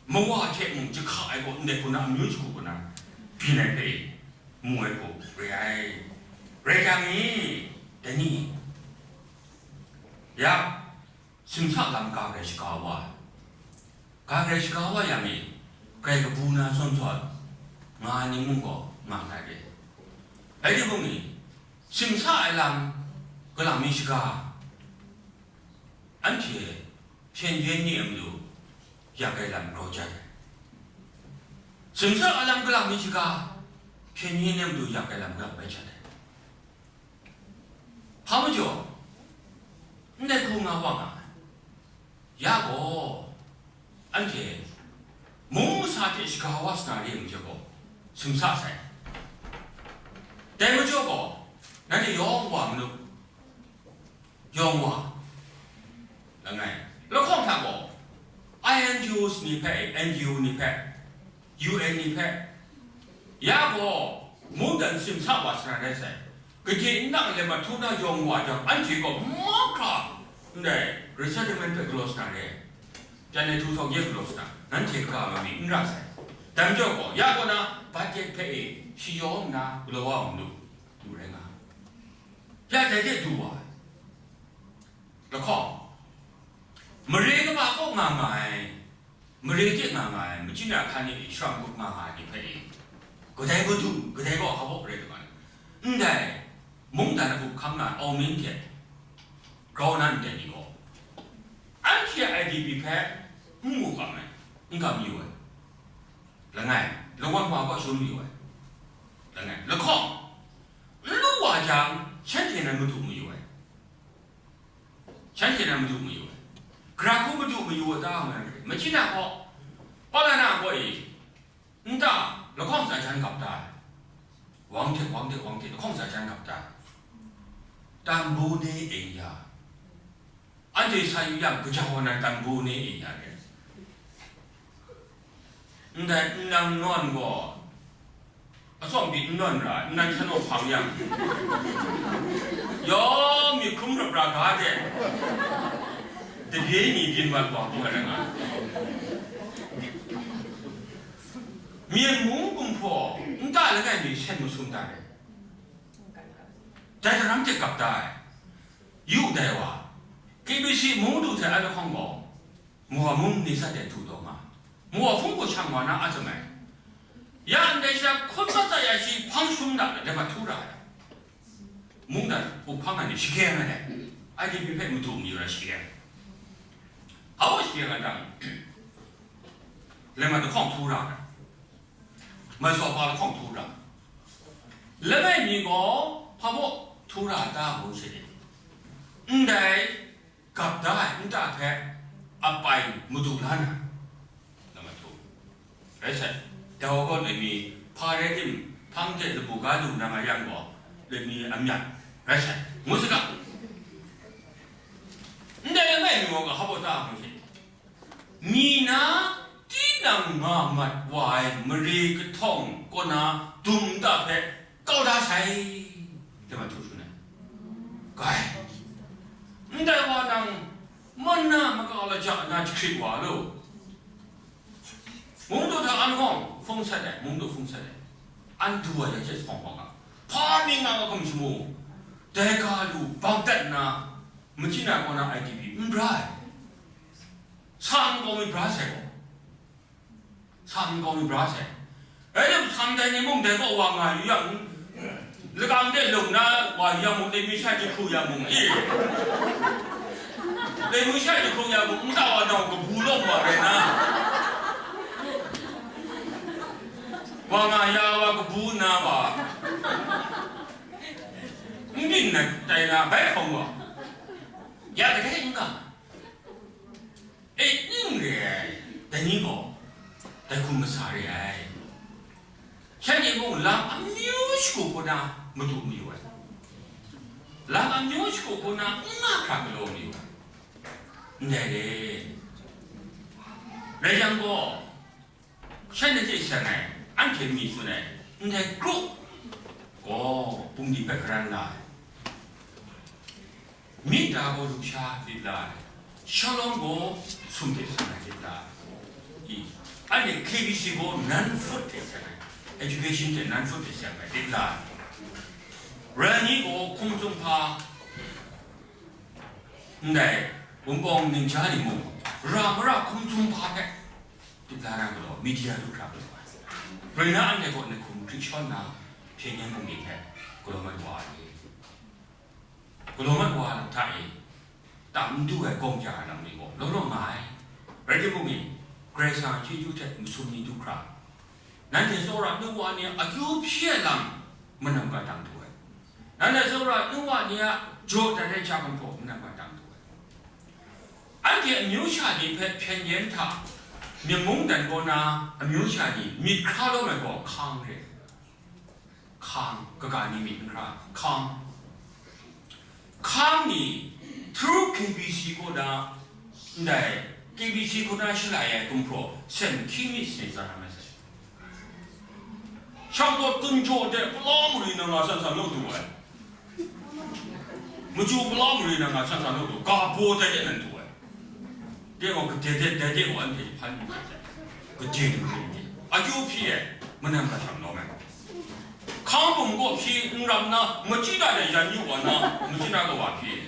Miwa hte mung jahka ai gaw ndai hku na amyu jahku hku na byin ai hpe mu ai hku re ai. Rai yang e, dai ni, ya, simsa lam ga grai shaga wa ai. Ga grai shaga wa yang e, grai kabu na zawn zawn nga ai ni mung gaw nga na re. Rai timung ni, simsa ai lam galang mi shaga, anhte hpyen yen ni a matu yak ai lam grau jat ai. Simsa a lam galang mi shaga, hpyen yen ni a matu yak ai lam galang bai jat ai. Hpa majaw, ndai hku nga wa nga ai. Ya gaw, anhte mung masa hte shaga wa sa na re ai majaw gaw, simsa sai. Dai majaw gaw, nanhte yawng wa manu, yawng wa langai, lahkawng hta gaw, I N G Os ni hpe, N G O ni hpe, U N ni hpe, ya gaw, mungdan simsa wa sa na rai sai. Gade n nang let mat htu na yawng wa jang, anhte gaw mahkra ndai resettlement hpe galaw sa na re, jan ai htu htawng ye galaw sa na, nanhte kaga mami n ra sai. Dai majaw gaw, ya gaw na, budget hpe e shayawng nna galaw wa u manu, du rai nga ai. Ya dai de du wa ai. Lahkawng, mare kaba kaw nga nga ai, mare de nga nga ai, machyin a hkan e shawng gup nga nga ai ni hpe e, kadai madu, kadai gaw hpa baw rai lu nga ai. Ndai mungdan a hkam na Aung Min hte grau na ndai ni gaw, anhte a I D P hpe n mu kam ai, n kam yu ai. Langai, lawang wa kaw shangun mayu ai. Langai, lahkawng, n lu wa jang, shanhte nan madu mayu ai. Shanhte nan madu mayu ai. Gara hku madu mayu ai ta nga ai. Machyi na gaw, Pawlana gaw e, nta, lahkawng tsa jan gap ta ai. Wang hte, wang hte, wang hte, lahkawng tsa jan gap ta ai. Tambu ne e ya. Anhte sa yu yang, kaja wa nan tambu ne e ya re. Ndai nlang nawn gaw, atsawm pyi n nawn ra, nnan htan naw hpang yang, yawng myit hkrum rap ra ga de, dade ni byin wan wa hpung ai rai nga ai. Myen mung gumhpraw nta langai mi shen masum ta re. Dai daram hte gap da ai. Yu dai wa, K B C mung du hte ai lahkawng gaw, Mawa mung ni sa de du taw nga, Mawa hpung gaw shang wa na a tsam ai. Ya ndai sha hkun mat tsai ya shi hpang shum da, dai ma htu ra ai. Mungdan up hpang ai ni shakeng ai dai. I D P hpe madu mayu ra shakeng. Hpa wa shakeng ai dang, lema lahkawng htu ra ai. Mai saw hpa lahkawng htu ra. Langai mi gaw hpa baw htu ra ta ngu shi ni? Ndai gap da ai nta hpe apai madu la na, na madu. Rai sai, dau gaw loi mi hpa rai tim, hpang hte labu ga lu na nga yang gaw, loi mi a myat, rai sai, ngu saga. Ndai langai mi gaw ga hpa baw ta ngu shi? Mi na tinang nga mat wa ai mare kahtawng kaw na dum nta hpe kau da sai, dai ma htu shun ai. Kai, ndai wa nang, man na makau la ja na jahkrit wa lo. Mungdaw hta an hawng hpung sat ai, mungdaw hpung sat ai. An du ai ya hte sawng hpang a, hpa mi nga ga hkum shamu, dai ga lu bang dat nna, machyi na kaw na I D P n bra ai. Sa nkau mi bra sai gaw, sa nkau mi bra sai. Rai tim, sa ndai ni mung dai kaw wa nga yu yang, lagam de lung na wa yu yang mung, dai mi sha jahkru ya mung, i, dai mi sha jahkru ya mung, nta wa nau kabu lawm wa rai na, wa nga ya wa kabu nna wa, n byin na tai na bai hkawng wa, ya kadai n ga. E, ning re ai, dai ni gaw, dai hkum masa re ai. Shanhte mung lam amyu shagu hku na madu mayu ai. Lam amyu shagu hku na n nga hkra galaw mayu ai. Ndai re. Rai yang gaw, shanhte hte seng ai, anhte mi tsun ai, ndai kru gaw bungli hpe karan la ai. Myit da gaw lusha lit la ai, shalom gaw sum hte seng ai lit la ai. I, anhte K B C gaw non-food hte seng ai, education hte non-food hte seng ai lit la ai. Rai ni gaw hkum tsun hpa, ndai Wunpawng ningja ni mung, ra mara hkum tsun hpa hpe lit la na galaw, media du hkra galaw ai. Rai na, anhte gaw ni hkum hkri shawn na, hpyen yen bungli hpe galaw mat wa ai. Galaw mat wa hta e, tam n du ai gawng ja ai lam ni gaw law law nga ai. Rai timung e, Karai Kasang a chyeju hte masum ni du hkra, nanhte tsawra nu wa ni a akyu hpyi ai lam manam ga dang du ai. Nanhte tsawra nu wa ni a jaw dat ai ja gumhpraw manam ga dang du ai. Anhte amyu sha ni hpe hpyen yen hta, myit mungdan kaw na amyu sha ni myit hkra lawm ai gaw hkang re. Hkang, kaga ni myit n hkra, hkang. Hkang ni, through K B C kaw na, ndai, K B C kaw na shalai ai gumhpraw, sen hkying myit sane tsan na mai sai. Shang gaw tun jaw de, pala mari na nga san san naw du ai. Machyu pala mari na nga san san naw du, ga baw dai de nan du ai. De gaw, gade de, dai de gaw, anhte hpan lu ai. Gade de, gade de. Akyu hpyi ai, manam ga shang lawm ai. Hkang bum gaw hpyi n ram na, machyi na de yan yu wa na, machyi na gaw wa hpyi ai.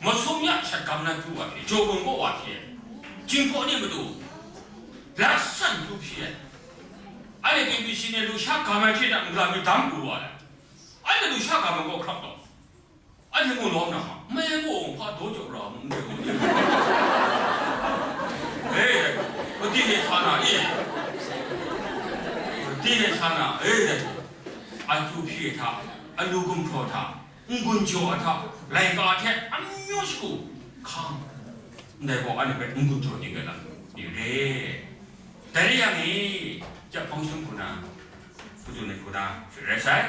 Masum ya shat gam na pru wa hpyi, jaw bum gaw wa hpyi ai. Jinghpaw ni matu, laksan pru hpyi ai. K B C ni lusha gam ai hte na ngu la mi dam pru wa ai. Anhte lusha gam ai gaw hkrap gaw. Anhte mung lawm na ma, mai ai gaw hpa daw jaw ra mu, ndai gaw ni. E, pati e sa na, e. Pati e sa na, e, dai. Akyu hpyi hta, alu gumhpraw hta, n-gun jaw a hta, laika hte amyu shagu hkang, ndai gaw anhte hpe n-gun jaw ning ai lam ni re. Dai rai yang e, ja hpang sum hku na, hku tsun ai hku na, shi rai sai.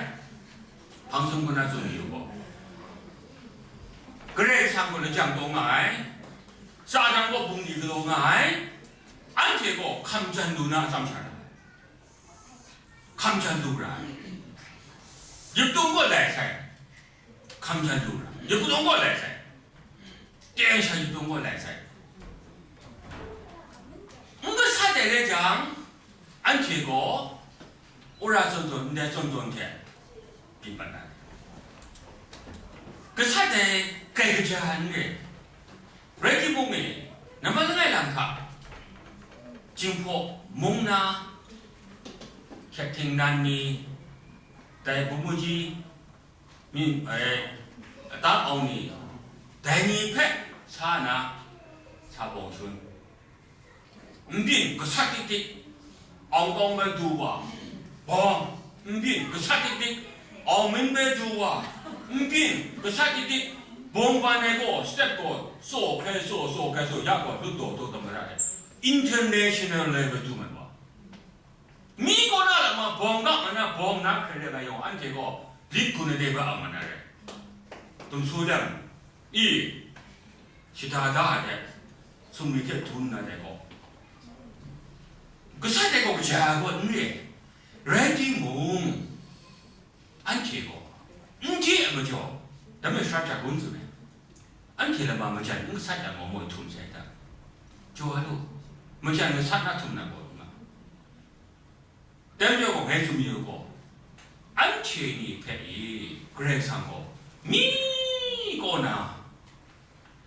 Hpang sum hku na tsun yu gaw, Karai Kasang gaw lajang taw nga ai, Satan gaw bungli galaw nga ai, anhte gaw hkam jan lu na atsam sha ra ai. Hkam jan lu ra ai. Yip tung gaw lai sai. Hkam jan lu ra ai. Yip tung gaw lai sai. Teng sha yip tung gaw lai sai. N gasat ai rai jang, anhte gaw wora zawn zawn, ndai zawn zawn hte byin pat na. Gasat ai grai kaja n re. Rai timung e, nambat langai lam hta, Jinghpaw mung na, Hkyet Htingnan ni, dai Bumbuji myit, e, Ata Aung ni, dai ni hpe sa na, sa bawng shun. Nbyin gasat tik tik, Aung Tawng bai du wa, bawng, nbyin gasat tik tik, Aung Min bai du wa, nbyin gasat tik tik, bawng ban ai gaw, step gaw, saw hkrai saw, saw hkrai saw, ya gaw, lut daw daw taw mara ai. International level du mat wa. Mi kaw na lam ma bawng ga ma na, bawng na hkrai rai nga yawng, anhte gaw lit gun ai de ba a ma na rai. Tum su lam, i, shada da ai hte, sumri hte du nna dai gaw, gasat dai gaw kaja ai gaw n re ai. Rai timung, anhte gaw, n hte ai majaw, dai hpe sara hta gun tsun ai, anhte lama majan n gasat yang gaw moi htum sai hta? Jaw ai lu, majan gasat na htum na gaw n nga. Dai majaw gaw, ngai tsun mayu gaw, anhte ni hpe i Karai Kasang gaw mi kaw na,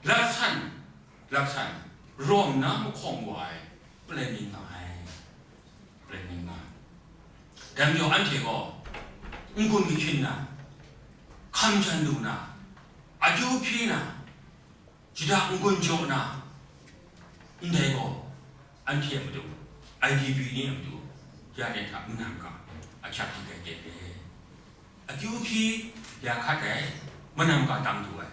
lat san, lat san, rawm na mahkawng wa ai, planning nga ai, planning nga ai. Dai majaw, anhte gaw n-gun kahkyin na, hkam jan lu na, akyu hpyi na, shada n-gun jaw na, ndai gaw, anhte a matu, I D P ni a matu, ya de hta manam ga ahkyak di gai de re. Akyu hpyi ya hkat ai, manam ga tang du ai.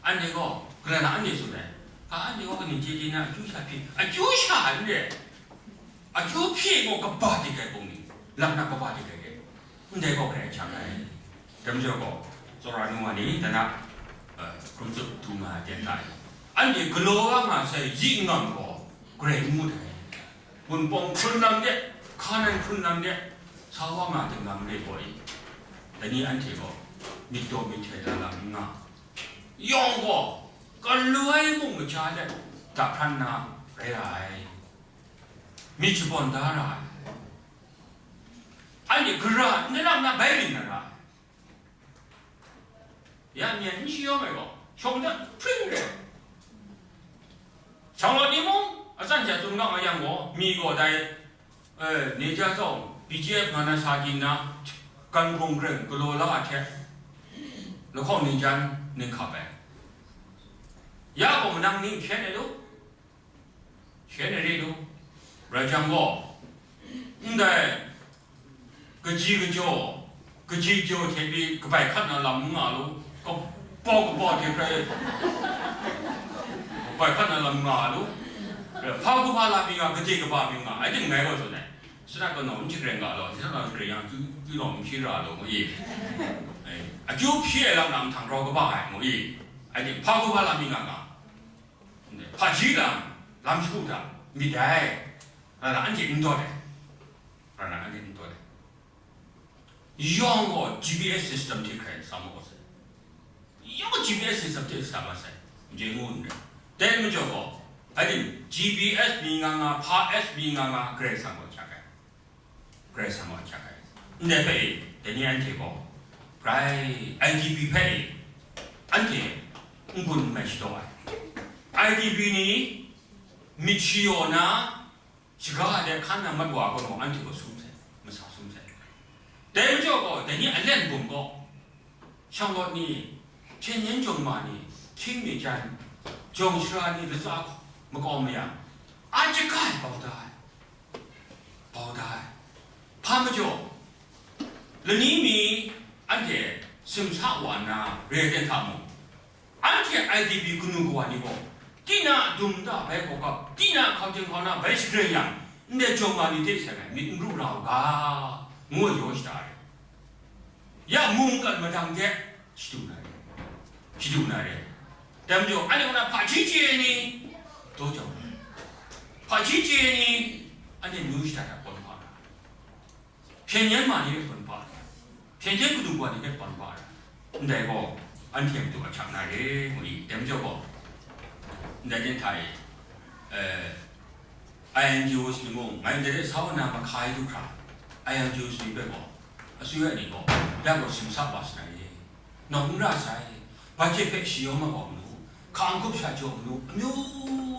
Anhte gaw, kalang na anhte tsun ai, hpa anhte gaw kaning chye chye na akyu sha hpyi, akyu sha n re, akyu hpyi gaw kaba di gai bung ni, lam na kaba di gai de. Ndai gaw Karai ahkyak ai. Dai majaw gaw, tsawra nu wa ni, dai na, eh, hkrum tsup du nga ai ten ta ai. Anhte galaw wa nga sai yi ngam gaw, Karai n ngut ai. Wunpawng hkrun lam de, Hkanan hkrun lam de, sa wa nga ai n-gun re gaw i. Dai ni anhte gaw, myit daw myit hte la lam n nga. Yawng gaw, galoi mung maja let, dahpran na rai ra ai. Myit shabawn da ra ai. Anhte gara n daram na bai ring na ra ai. Ya myen n shayawng ai gaw, shawng dat hpring re. Shanglawt ni mung, atsam hte tsun ga nga yang gaw, mi gaw dai, eh, ni ja zong, B G F nga na sa di nna, gan hpung ring galaw la ai hte, lahkawng ning jan ning hkap ai. Ya gaw manang ning hkyen ai lu. Hkyen ai re lu, rai jang gaw, ndai kaji kajaw, kaji kajaw hte pyi kabai hkat na lam n nga lu, kabaw kabaw hte hkrai kabai hkat na lam n nga lu, hpa hku hpa la pyi nga, gade kaba pyi nga, ai ting ngai gaw tsun ai. Sadat kanaw n hkrai nga law, sadat kanaw hkrai yang, akyu, akyu law n hpyi ra law, ngu i. Ai, akyu hpyi ai lam na mahtang rau kaba ai, ngu i. Ai ting, hpa hku hpa la pyi nga nga. Hpaji lam, lam shagu hta myit dai, rai na anhte n dawt ai, rai na anhte n dawt ai. Yawng gaw G P S system hte hkrai sa maw sai, yawng G P S system hte sa mat sai, n chye ngu n rai. Dai majaw gaw, anhte G P S mi nga nga, hpa S mi nga nga, Karai Kasang gaw hkyak ai. Karai Kasang gaw ahkyak ai. Ndai hpe e, dai ni anhte gaw, grai I D P hpe e, anhte n-gun n mai shadaw ai. I D P ni myit shayaw na, shaga de hkan na mat wa ai gaw, anhte gaw sum sai, Dai majaw gaw, dai ni a len bum gaw, shanglawt ni, hpyen yen jawng ma ni, hkying mi jan, jawng shara ni latsa makau mayang, a chyaga ai bau da ai, bau da ai. Hpa majaw, lani mi anhte simsa wa nna re ai ten hta mung, anhte I D P kanu kawa ni gaw, tinang a dum nta bai hkau kap, tinang a hkau hten hkau na bai shagren yang, ndai jawng ma ni hte seng ai myit n ru ra u ga, ngu ai yaw shada ai. Ya mungkan madang hte shadu na re, shadu na re. Dai majaw, anhte kaw na hpaji chye ai ni, daw jau ai. Hpaji chye ai ni, anhte nu shada hta pawn hpa ra. Hpyen yen ma ni hpe hpun hpa ai, hpyen yen kanu kawa ni hpe hpun hpa ai, ndai gaw, anhte matu ahkyak na re, ngu i, dai majaw gaw, ndai jen hta e, eh, I N G Os ni mung, ngai ndai de sa wa na mahka ai du hkra, I N G Os ni hpe gaw, asuya ni gaw, ya gaw simsa wa sa na re. Nawng n ra sai, budget hpe shayawng makau manu, hka n-gup sha jaw manu, amyu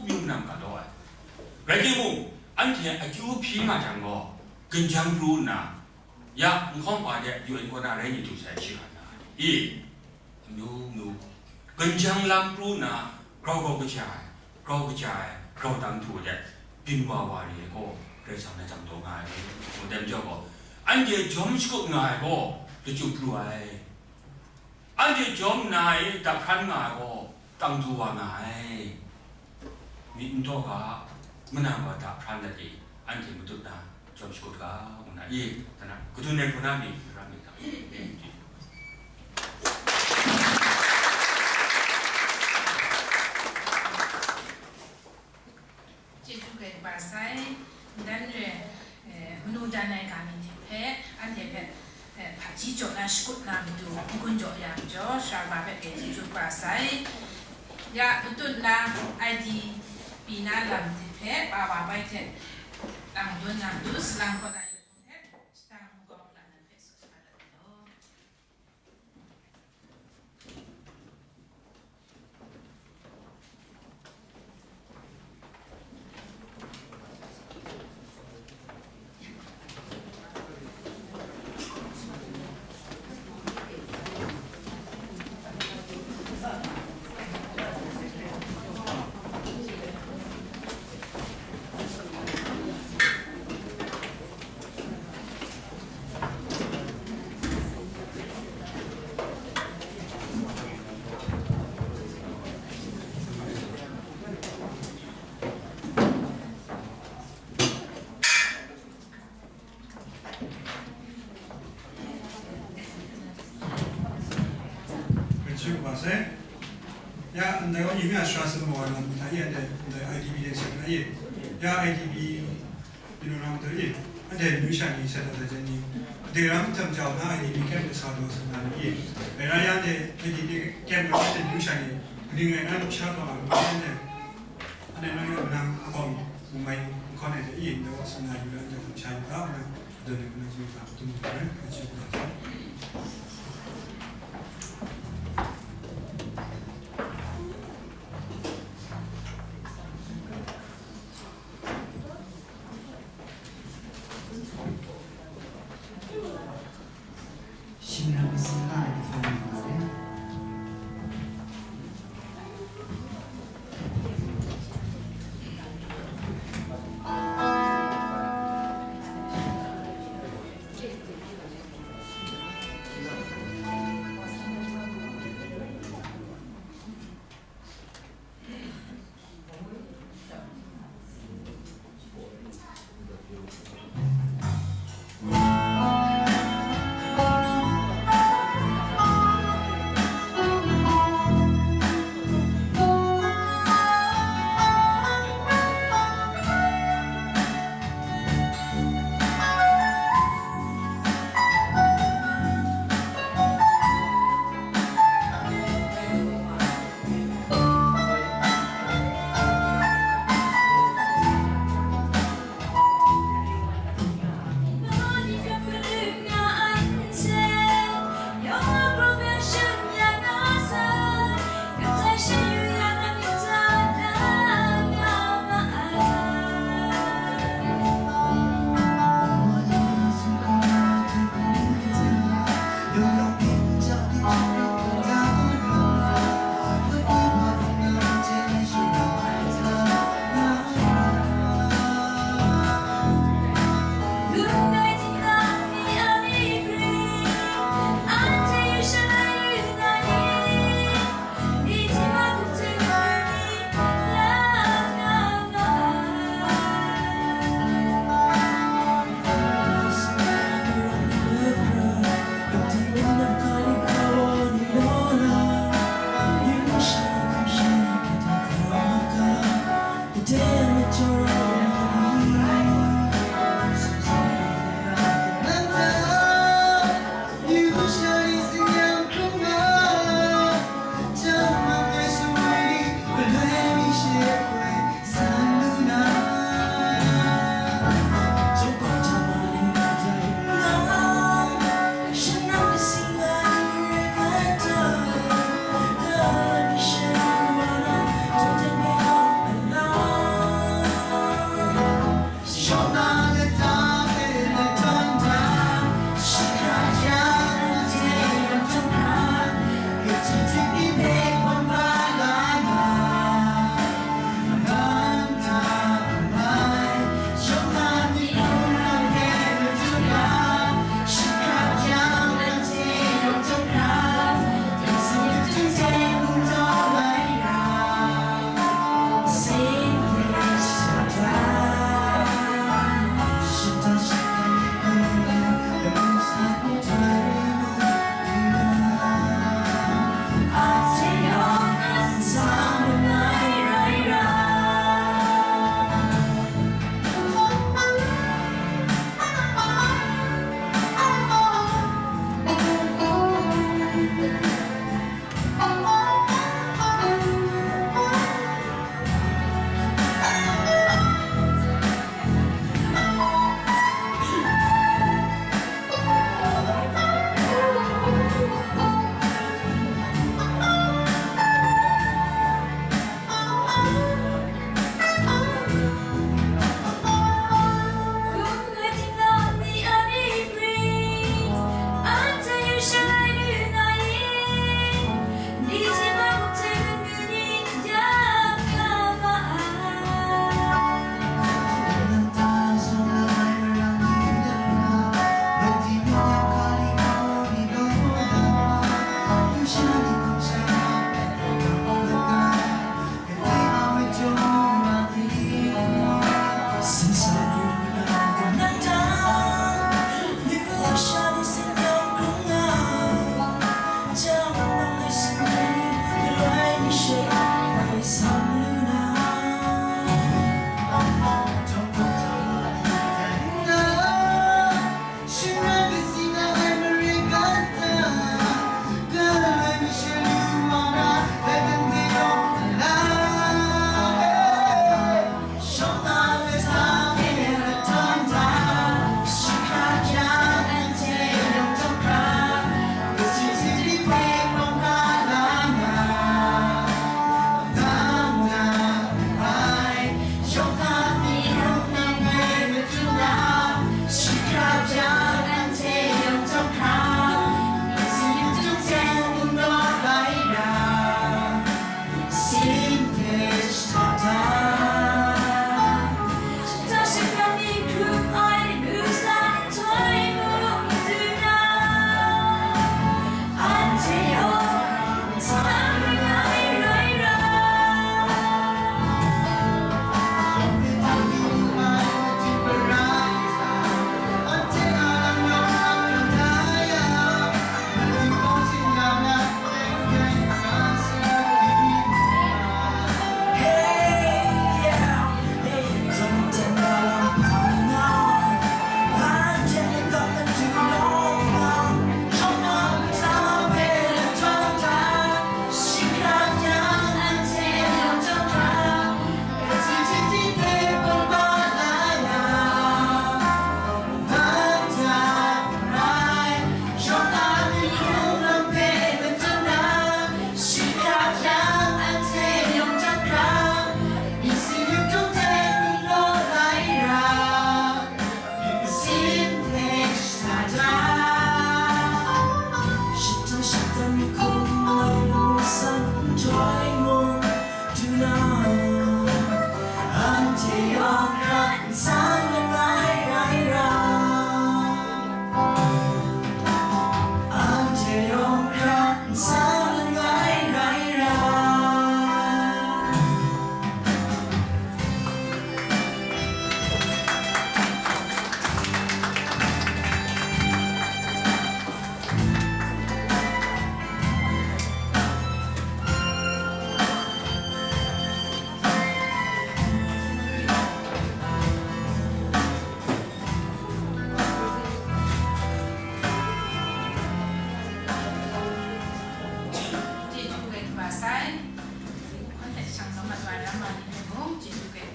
myu manam ga law ai. Rai timung, anhte akyu hpyi nga jang gaw, ginjang pru nna, ya, nhkawng hpa de U N kaw na rai ni du sai shi hkra na, i, amyu myu, ginjang lam pru nna, grau grau kaja ai, grau kaja ai, grau dang htu de, byin wa wa re ai gaw, Karai Kasang na jang daw nga ai, ngu dan jaw gaw, anhte jawm shakut nga ai gaw, lachyum pru ai. Anhte jawm nna e daphran nga ai gaw, tang du wa nga ai. Myit n taw ga, manang gaw daphran dat e, anhte matut na jawm shakut ga, ngu na i, tana, kadun ai hku na mi, ra mi ta, Chyeju kaba sai, ndan re, eh, manu dan ai ga ni hte hpe, anhte hpe, eh, hpaji jaw na shakut na matu n-gun jaw ya majaw, sara ba hpe chyeju kaba sai. Ya, matut na I D P na lam hte hpe, pa wa bai hte, tang dun na matu, salang kaw na yawng hpe, shata makau la na hpe, tsun sa dat ai law. Kachyu wa sai. Ya, ndai wa yu mi a sara sumawng ai lam ni hta e, ndai, ndai I D P de seng na e. Ya, I D P, yu nu na matu e. Anhte myu sha ni, sat dat ai ni. De ram jam jau na I D P camp de sa daw seng na ni e. Rai na ya, anhte I D P camp na anhte myu sha ni. Ning rai na lu sha taw na, anhte. Anhte nang yawng nang abawng, mung mai, nhkawn ai hte e, ndai wa seng na yu na, anhte hkum sha yu ga, nang.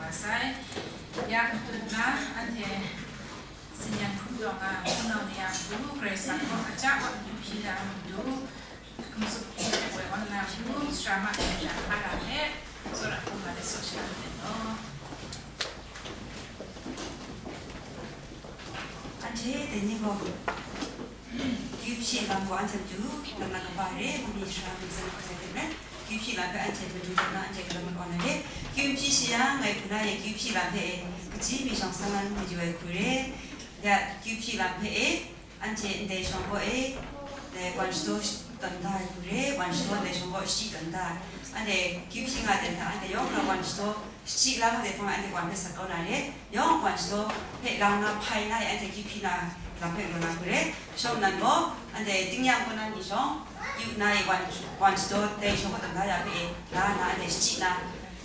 Sai, ya matu na, anhte sinyan hkrum taw nga, hpunau ni a matu, Karai Kasang gaw aja wa matu hpyi na matu, hkum tsup hpyi ai wa na matu, sara ma ni sha hpa ra hte, tsawra hkrum nga de, tsaw sha ai law. Anhte dai ni gaw, Kyu hpyi lam gaw anhte matu, lam na kaba re, ma mi sara mi zan hkawt ai hte maren, kyu hpyi lam hpe anhte matu, lam na anhte galam mat wa na re. Kyu hpyi shi yang, ngai hku na e kyu hpyi lam hpe e, kaji mi shawng san lan mayu ai hku re. Ya, kyu hpyi lam hpe e, anhte ndai shawng gaw e, dai wan shadaw tawn da ai hku re, wan shadaw ndai shawng gaw shachyi tawn da ai. Anhte kyu hpyi nga ten hta, anhte yawng hkra wan shadaw shachyi la nga de hpang, anhte wan hpe sat kau na re. Yawng wan shadaw hpe lang na hpai na e, anhte kyu hpyi na lam hpe galaw na hku re. Shawng nnan gaw, anhte tingnyang kaw na ni shawng, yu na e wan, wan shadaw dai shawng kaw tam da ya hpe e, la na anhte shachyi na,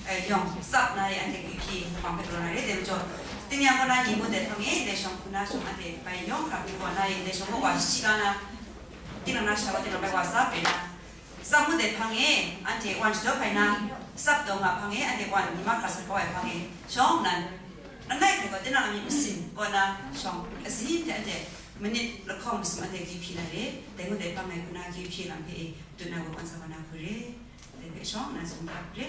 eh, yawng tsap na e, anhte kyu hpyi lam hpe galaw na re. Dai majaw, tingnyang kaw na ni mung dai hpang e, dai shawng hku na shawng anhte bai yawng hkra hpyi wa na e, dai shawng kaw wa shachyi la na, tinang na sha wa tinang bai wa tsap re na, Tsap ngut ai hpang e, anhte wan shadaw hpai na, tsap taw nga hpang e, anhte wan ni mahkra sat kau ai hpang e, shawng nnan, langai hkrai gaw tinang a myit masin kaw na shawng, asin hte anhte manit lahkawng masum anhte kyu hpyi na re, dai ngut ai hpang e, hku na kyu hpyi lam hpe e, dun na gaw kan sa wa na hku re, dai hpe shawng nnan tsun da re.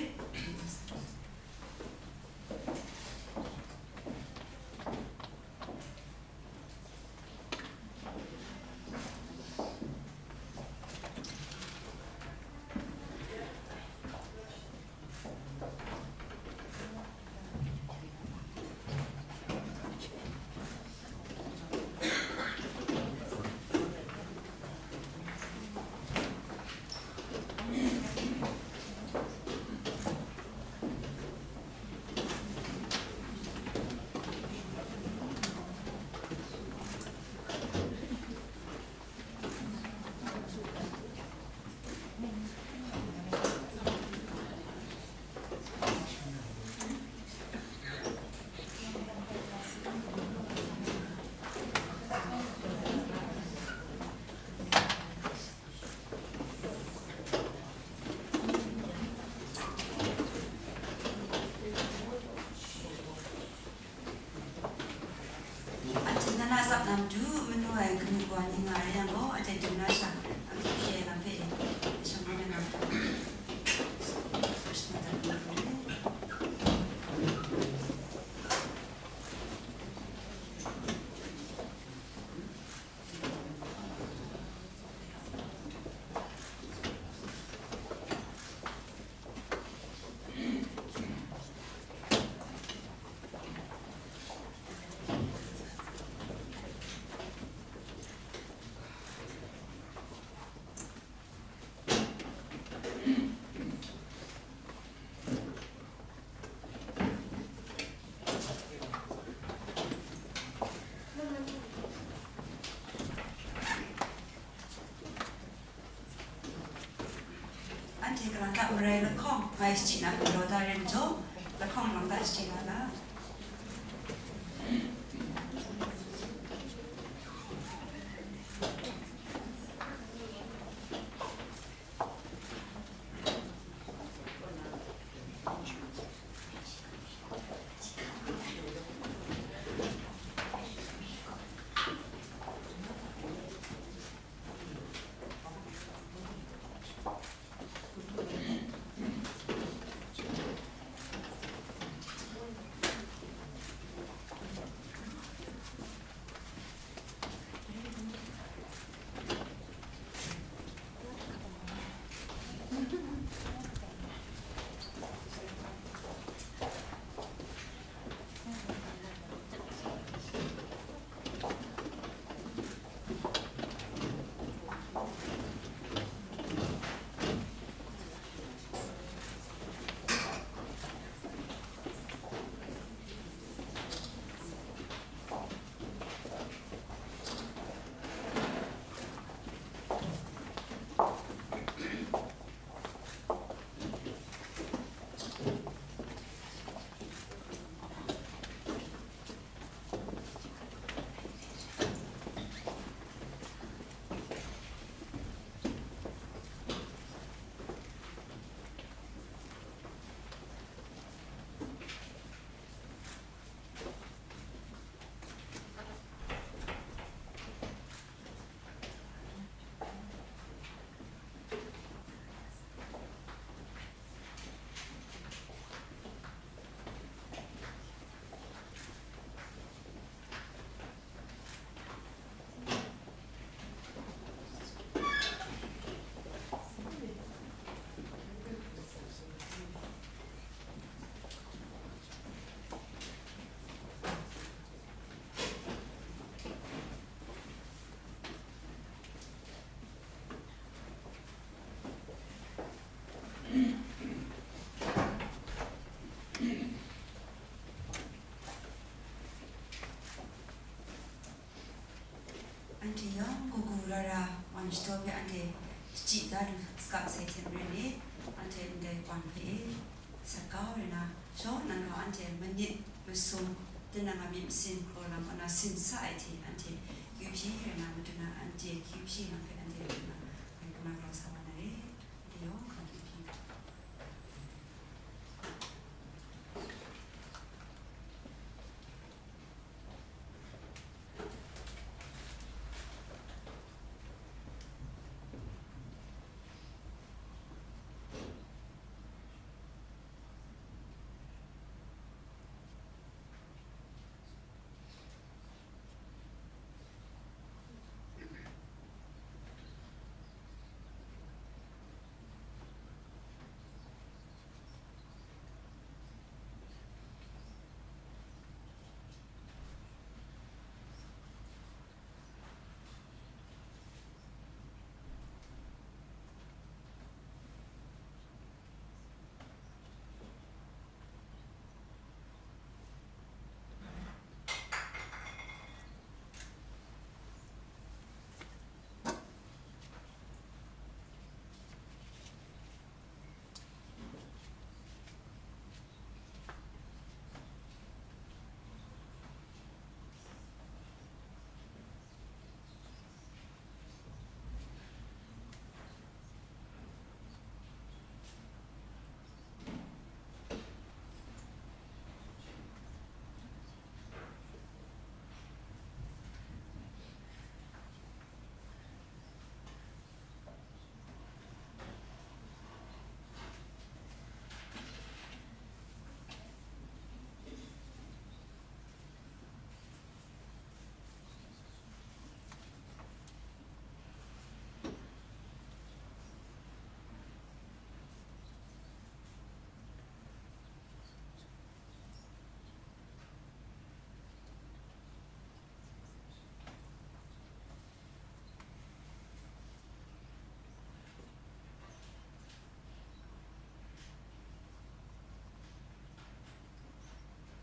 Anhte na na tsap na matu, manu ai kanu kawa ni nga ai yang gaw, anhte dum na sha, anhte hpyi ai lam hpe e, shang na na matu. Anhte kalang ta marai lahkawng ngai shachyi na galaw da re majaw, lahkawng kalang ta shachyi na ga. Wan hpe e, sakau rai na, shawng nang gaw anhte manit masum, tinang a myit masin hkraw lam kaw na sin sa ai hte anhte kyu hpyi rai na, madu na anhte kyu hpyi nang hpe anhte madu na, ngai kaw na grau sa wa na re, anhte yawng hkra kyu hpyi.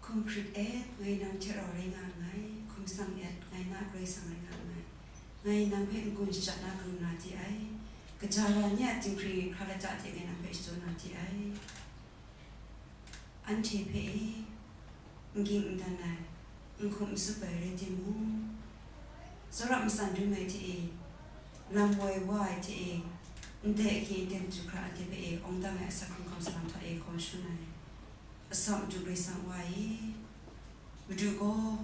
Hkum hkrit e, ngai nang hte rau rai nga nngai, hkum tsang e, ngai na Karai Kasang rai nga nngai. Ngai nang hpe n-gun shajat na karum na di ai, kaja wa ni a dinghpring hkra lata de ngai nang hpe shadawn na di ai. Anhte hpe e, n ging n dan ai, n hkum n tsup ai rai timung, tsawra matsan dum ai hte e, lam woi wa ai hte e, ndai ahkying aten matu hkra anhte hpe e awng dang ai asak hkrung hkam salang hta e hkaw shun ai, Asak Madu Karai Kasang Wa e, Madu gaw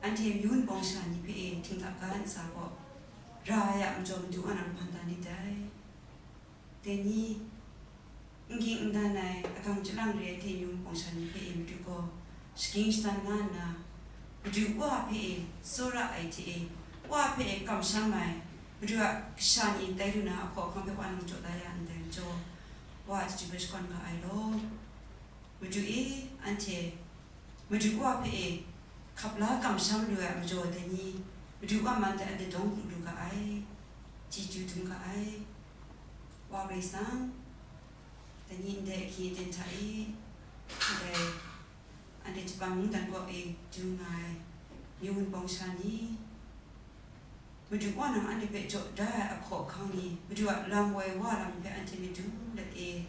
anhte myu wunpawng sha ni hpe e htingtap ga ntsa gaw, ra ai a majaw Madu a nang man dan lit dai. Dai ni, n ging n dan ai, agang chyalang re ai hte myu wunpawng sha ni hpe e Madu gaw shagying shadan la nna, Madu Wa hpe e tsawra ai hte e, Wa hpe e kamsham ai, Madu a kasha ni tai lu na a hkaw ahkang hpe Wa nang jaw da ya ndai majaw, Wa a chyeju hpe shakawn nga ai law. Madu e, anhte Madu Wa hpe e hkap la kamsham lu ai majaw dai ni, Madu Wa man hte anhte dawng lu lu ga ai, chyeju dum ga ai. Wa Karai Kasang, dai ni ndai ahkying aten hta e, ndai anhte Japan mungdan kaw e du nga ai myu wunpawng sha ni, Madu Wa nang anhte hpe jaw da ai a hkaw ahkang ni, Madu a lam woi wa lam hpe anhte myit dum let e.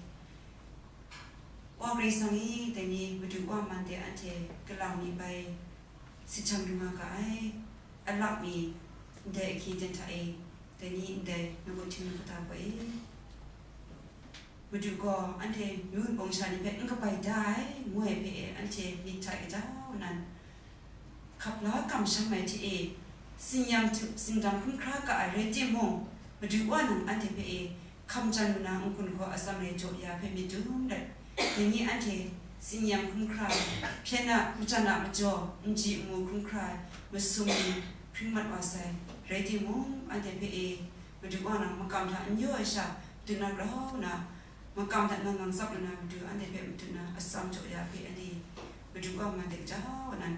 Wa Karai Kasang e, dai ni Madu Wa man de anhte kalang mi bai sit htam lu nga ga ai, alak mi ndai ahkying aten hta e, dai ni ndai nawku htingnu kata gaw e. Madu gaw anhte myu wunpawng sha ni hpe n kabai da ai, ngu ai hpe e, anhte myit hta e kajau nan, hkap la kamsham ai hte e, tsin-yam htu-, tsindam hkrum hkra ga ai rai timung, Madu Wa nang anhte hpe e, hkam jan lu na n-gun hkaw atsam re jaw ya hpe myit dum let, dai ni anhte tsin-yam hkrum hkra, hpyen a, majan a majaw, n ji n mu hkrum hkra ai masum ni hpring mat wa sai, rai timung, anhte hpe e, Madu Wa nang makam hta n yaw ai sha, dun na grau na, makam hta ngang ngang tsap lu na matu anhte hpe madun na atsam jaw ya hpe anhte Madu Wa man de kajau nan,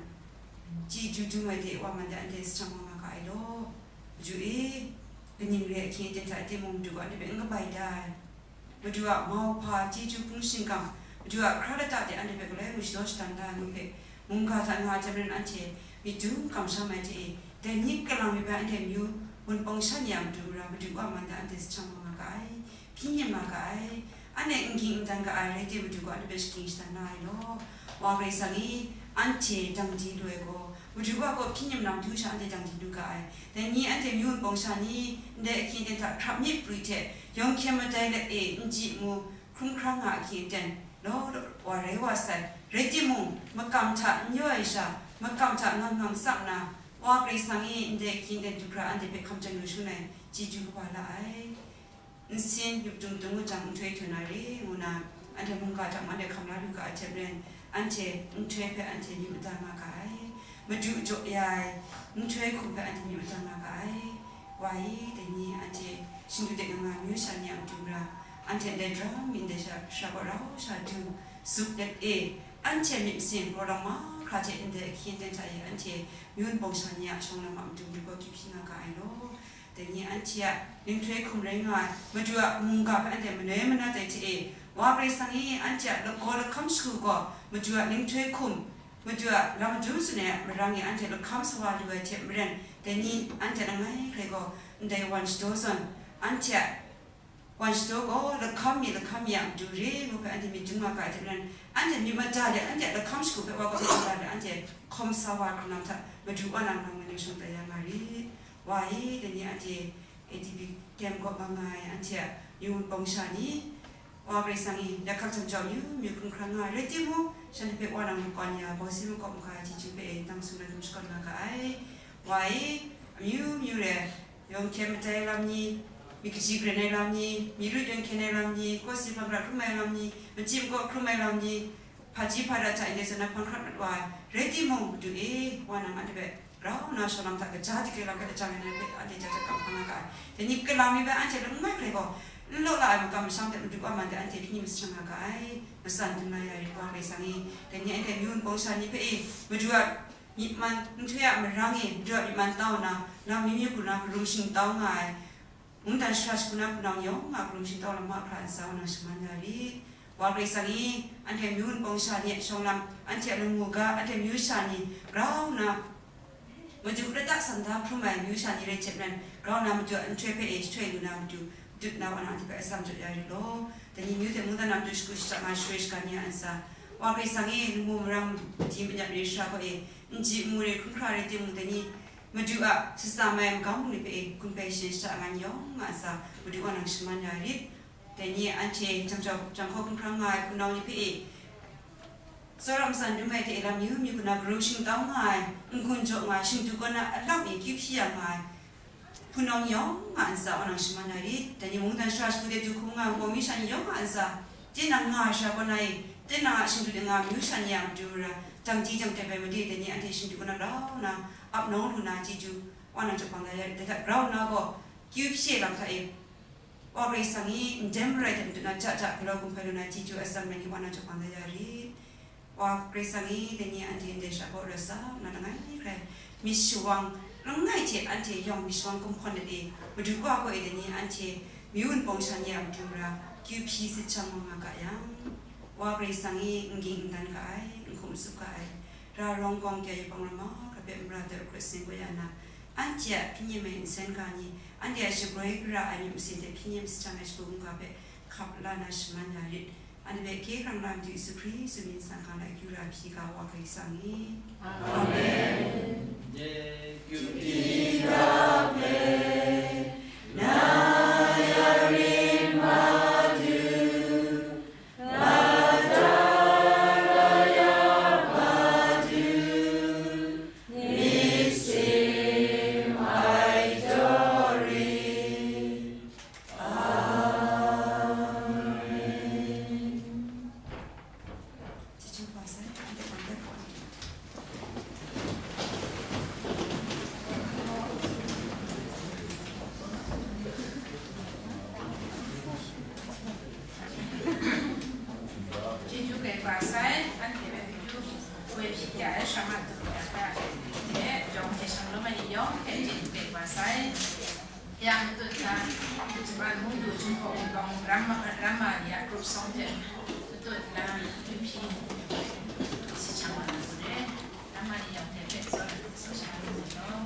chyeju dum ai de Wa man de anhte sahtam nga nga ga ai law. Madu e, kaning re ai ahkying aten hta e timung Madu gaw anhte hpe n kabai da ai. Madu a mauhpa chyeju hpung shingkang, Madu a hkra lata de anhte hpe galoi mung shadaw shadan da ai ngu hpe, mungga hta nga ai hte maren anhte myit dum kamsham ai hte e, dai ni kalang mi bai anhte myu wunpawng sha ni a matu mara Madu Wa man de anhte sahtam nga nga ga ai. hpyi nyim nga ga ai. Anhte n ging n dan ga ai, rai timung, Madu gaw anhte hpe shagying shadan na ai law. Wa Karai Kasang e, anhte dang di lu ai gaw, Madu wa gaw hpyi nyim na matu sha anhte dang di lu ga ai. Dai ni anhte myu wunpawng sha ni, ndai ahkying aten hta hkrap myit prwi hte, yawng hkyen madai let e, n ji mu, hkrum hkrang nga ahkying aten, law law wa rai wa sai. Rai timung, makam hta n yaw ai sha, makam hta ngang ngang tsap nna, Wa Karai Kasang e, ndai ahkying aten du hkra anhte hpe hkam chyan lu shangun ai, chyeju kaba la ai. Nsin yup tung tung u jang, nhtoi htu na re, ngu na, anhte mungga hta mung anhte hkam la lu ga ai hte maren, anhte nhtoi hpe anhte myit mada nga ga ai. Madu jaw ya ai nhtoi hkum hpe anhte myit mada nga ga ai. Wa e, dai ni anhte shingdu de nga nga myu sha ni a matu mara, anhte ndai dram mi ndai sha, sha gaw rau sha du, zup let e, anhte myit masin galaw lang mahkra hte ndai ahkying aten hta e anhte myu wunpawng sha ni a shawng lam a matu matu gaw akyu hpyi nga ga ai law. Dai ni anhte a nhtoi hkum rai nga ai, Madu a mungga hpe anhte manoi manat ai hte e, Wa Karai Kasang e, anhte a lagaw lahkam shagu gaw, Madu a nhtoi hkum, Madu a lam madum tsun ai a marang e anhte lahkam sa wa lu ai hte maren, dai ni anhte langai hkrai gaw, ndai wan shadaw zawn, anhte a wan shadaw gaw, lahkam mi, lahkam mi a matu re ngu hpe anhte myit dum nga ga ai hte maren, anhte myit mada let, anhte a lahkam shagu hpe wa gaw myit mada let, anhte hkawm sa wa hkrum lam hta, Madu wa nang lam ngai nang shawng tai ya nga rit. Wa e, dai ni anhte A D B camp kaw nga nga ai, anhte a myu wunpawng sha ni, Wa Karai Kasang e, yak hkak jang jau myu myu hkrum hkrang nga ai rai timung, shanhte hpe wa nang makau ya, bawsi makau maga ai chyeju hpe e, ndang sung na dum shakawn nga ga ai. Wa e, amyu myu re, yawng hkyen madai lam ni, myit kaji karen ai lam ni, myit rut yawng hkyen ai lam ni, kawsi hpang hkra hkrum ai lam ni, machyi makaw hkrum ai lam ni, hpaji hpara hta e ndai zawn na hpang hkrat mat wa ai, rai timung, Madu e, wa nang anhte hpe grau nna shawng lam hta kaja dike lam hpe lajang ai na hpe anhte ja ja kamhpa nga ga ai. Dai ni kalang mi hpe anhte langai hkrai gaw, n law la ai makam masham hte Madu wa man de anhte hpyi myit sa nga ga ai. Matsan dum na ya rit, Wa Karai Kasang e, dai ni anhte myu wunpawng sha ni hpe e, Madu a myit man nhtoi a marang e, Madu a myit man tau nna, lam mi myu hku na karung shingtau nga ai, mungdan shara shagu na hpunau yawng a karung shingtau lam mahkra ntsa wa nang shaman ya rit. Wa Karai Kasang e, anhte myu wunpawng sha ni a shawng lam, anhte a lamu ga, anhte myu sha ni grau nna, Madu lata sanda hkrum ai myu sha ni rai hte maren, grau nna Madu a nhtoi hpe e jahtoi lu na Madu, dut na wa nang anhte hpe atsam jaw ya rit law. Dai ni myu hte mungdan na matu shagu shara nga, sharoi shaga ni a ntsa, Wa Karai Kasang e, lamu marang di manyap re shara gaw e, n ji n mu re hkrum hkra rai timung, dai ni Madu a shatsam ai magam bungli hpe e, gun bai shayen shada nga ni yawng a ntsa, Madu wa nang shaman ya rit. Dai ni anhte jang jau jang hkaw hkrum hkrang nga ai hpunau ni hpe e, tsawra matsan dum ai hte e, lam myu myu hku na karung shingtau nga ai, n-gun jaw nga ai, shingdu kaw na alam e kyu hpyi ya nga ai hpunau ni yawng a ntsa wa nang shaman ya rit. Dai ni mungdan shara shagu de du hkrum nga ai myu sha ni yawng a ntsa, tinang nga ai shara kaw na e, tinang a shingdu de nga ai myu sha ni a matu mara, dang di dang dep ai made, dai ni anhte shingdu kaw na grau nna ap nawng lu na chyeju wa nang jaw bang da ya rit. Dai hta grau nna gaw, kyu hpyi lam hta e, Wa Karai Kasang e, ndai marai hte matu na ja ja galaw gun hpai lu na chyeju atsam rai ni wa nang jaw bang da ya rit. Wa Karai Kasang e, dai ni anhte ndai shara gaw rawt sa nna langai hkrai myit shawang langai hte anhte yawng myit shawang kumhkawn let e, Madu wa gaw e, dai ni anhte myu wunpawng sha ni a matu mara kyu hpyi sit shang wa nga ga yang, Wa Karai Kasang e, n ging n dan ga ai, n hkum n tsup ga ai, ra rawng gawng kya yubang ram mahkra hpe mara doi hkut seng kau ya na, anhte a hpyi nyim ai nsen ga ni, anhte a shagroi gara ai myit masin hte hpyi nyim sit shang ai shagu mungga hpe hkap la na shaman ya rit. Anhte hpe hkye hkrang la Madu Yesu Hkristu mying nsang hkang la akyu ra hpyi ga, Wa Karai Kasang e. Amen. Chyeju kaba sai, anhte hpe chyeju woi hpyi ya ai shama tu ya hta hte, jawng hte shanglawm ai ni yawng hte chyeju kaba sai. Ya matut na, Japan mung du Jinghpaw Wunpawng ram ma, ram ma ni a group song hte matut na, Yu Hpyi si chang wa na re, ram ma ni yawng hte hpe zawn, zawn sha lu ai law.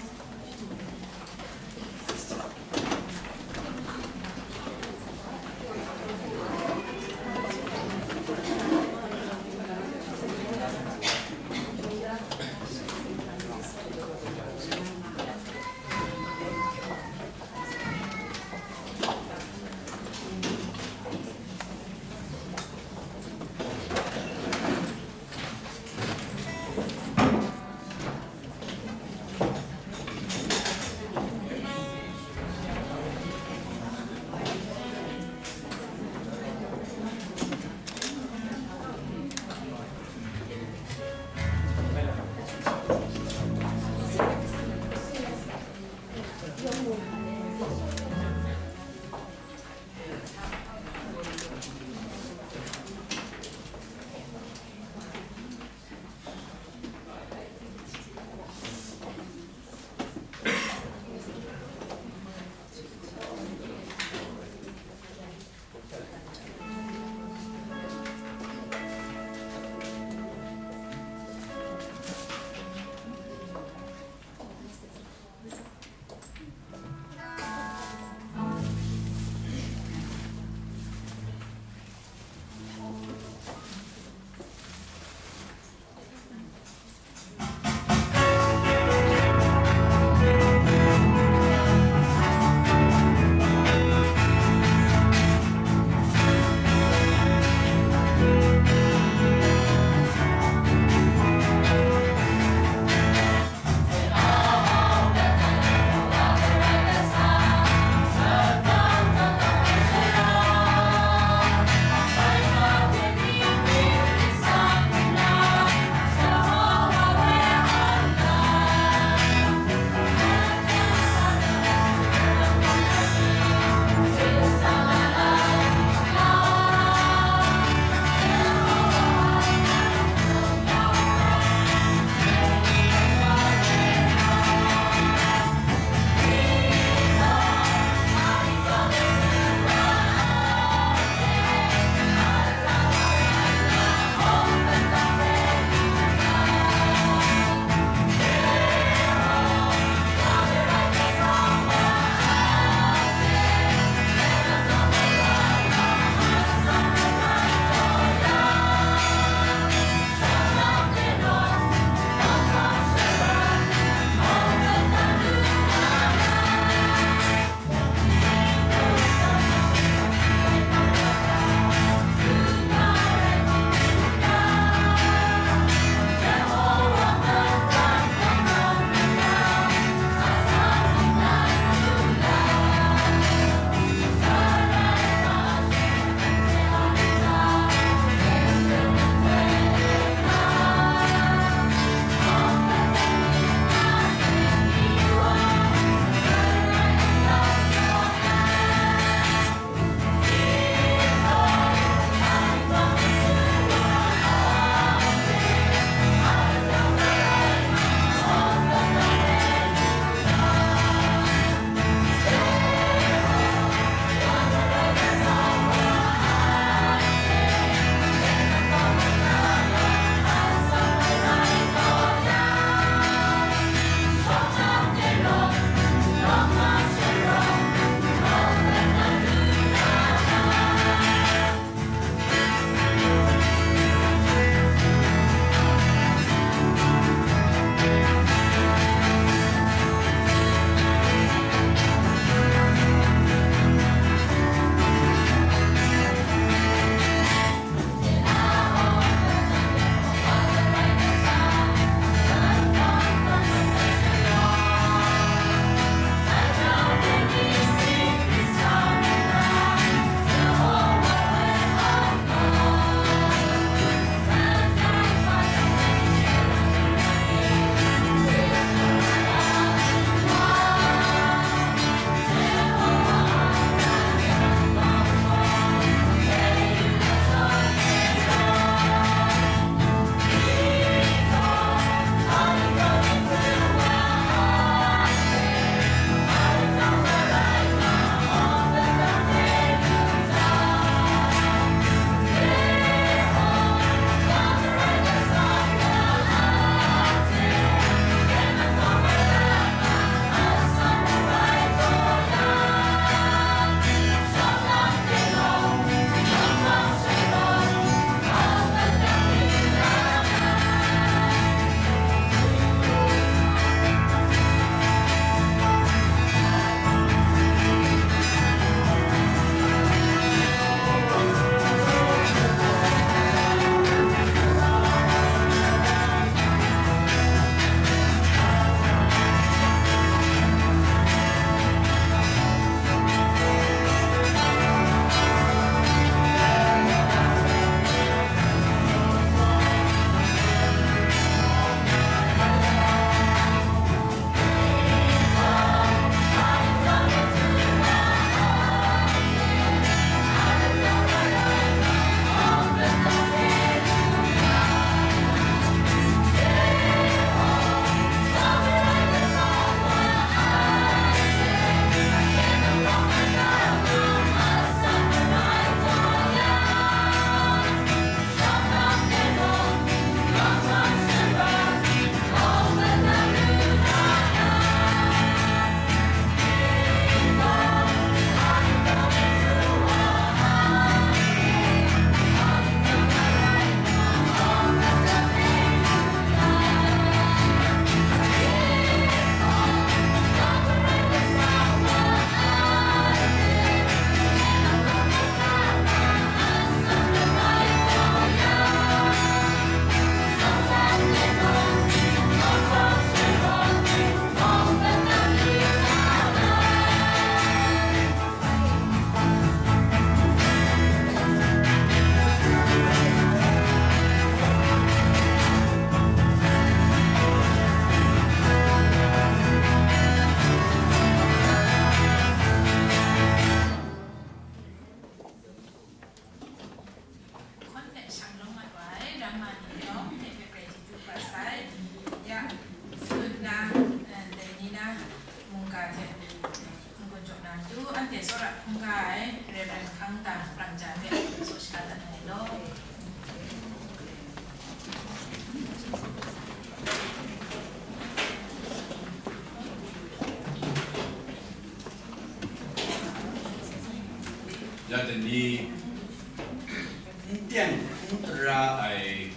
teng n tara ai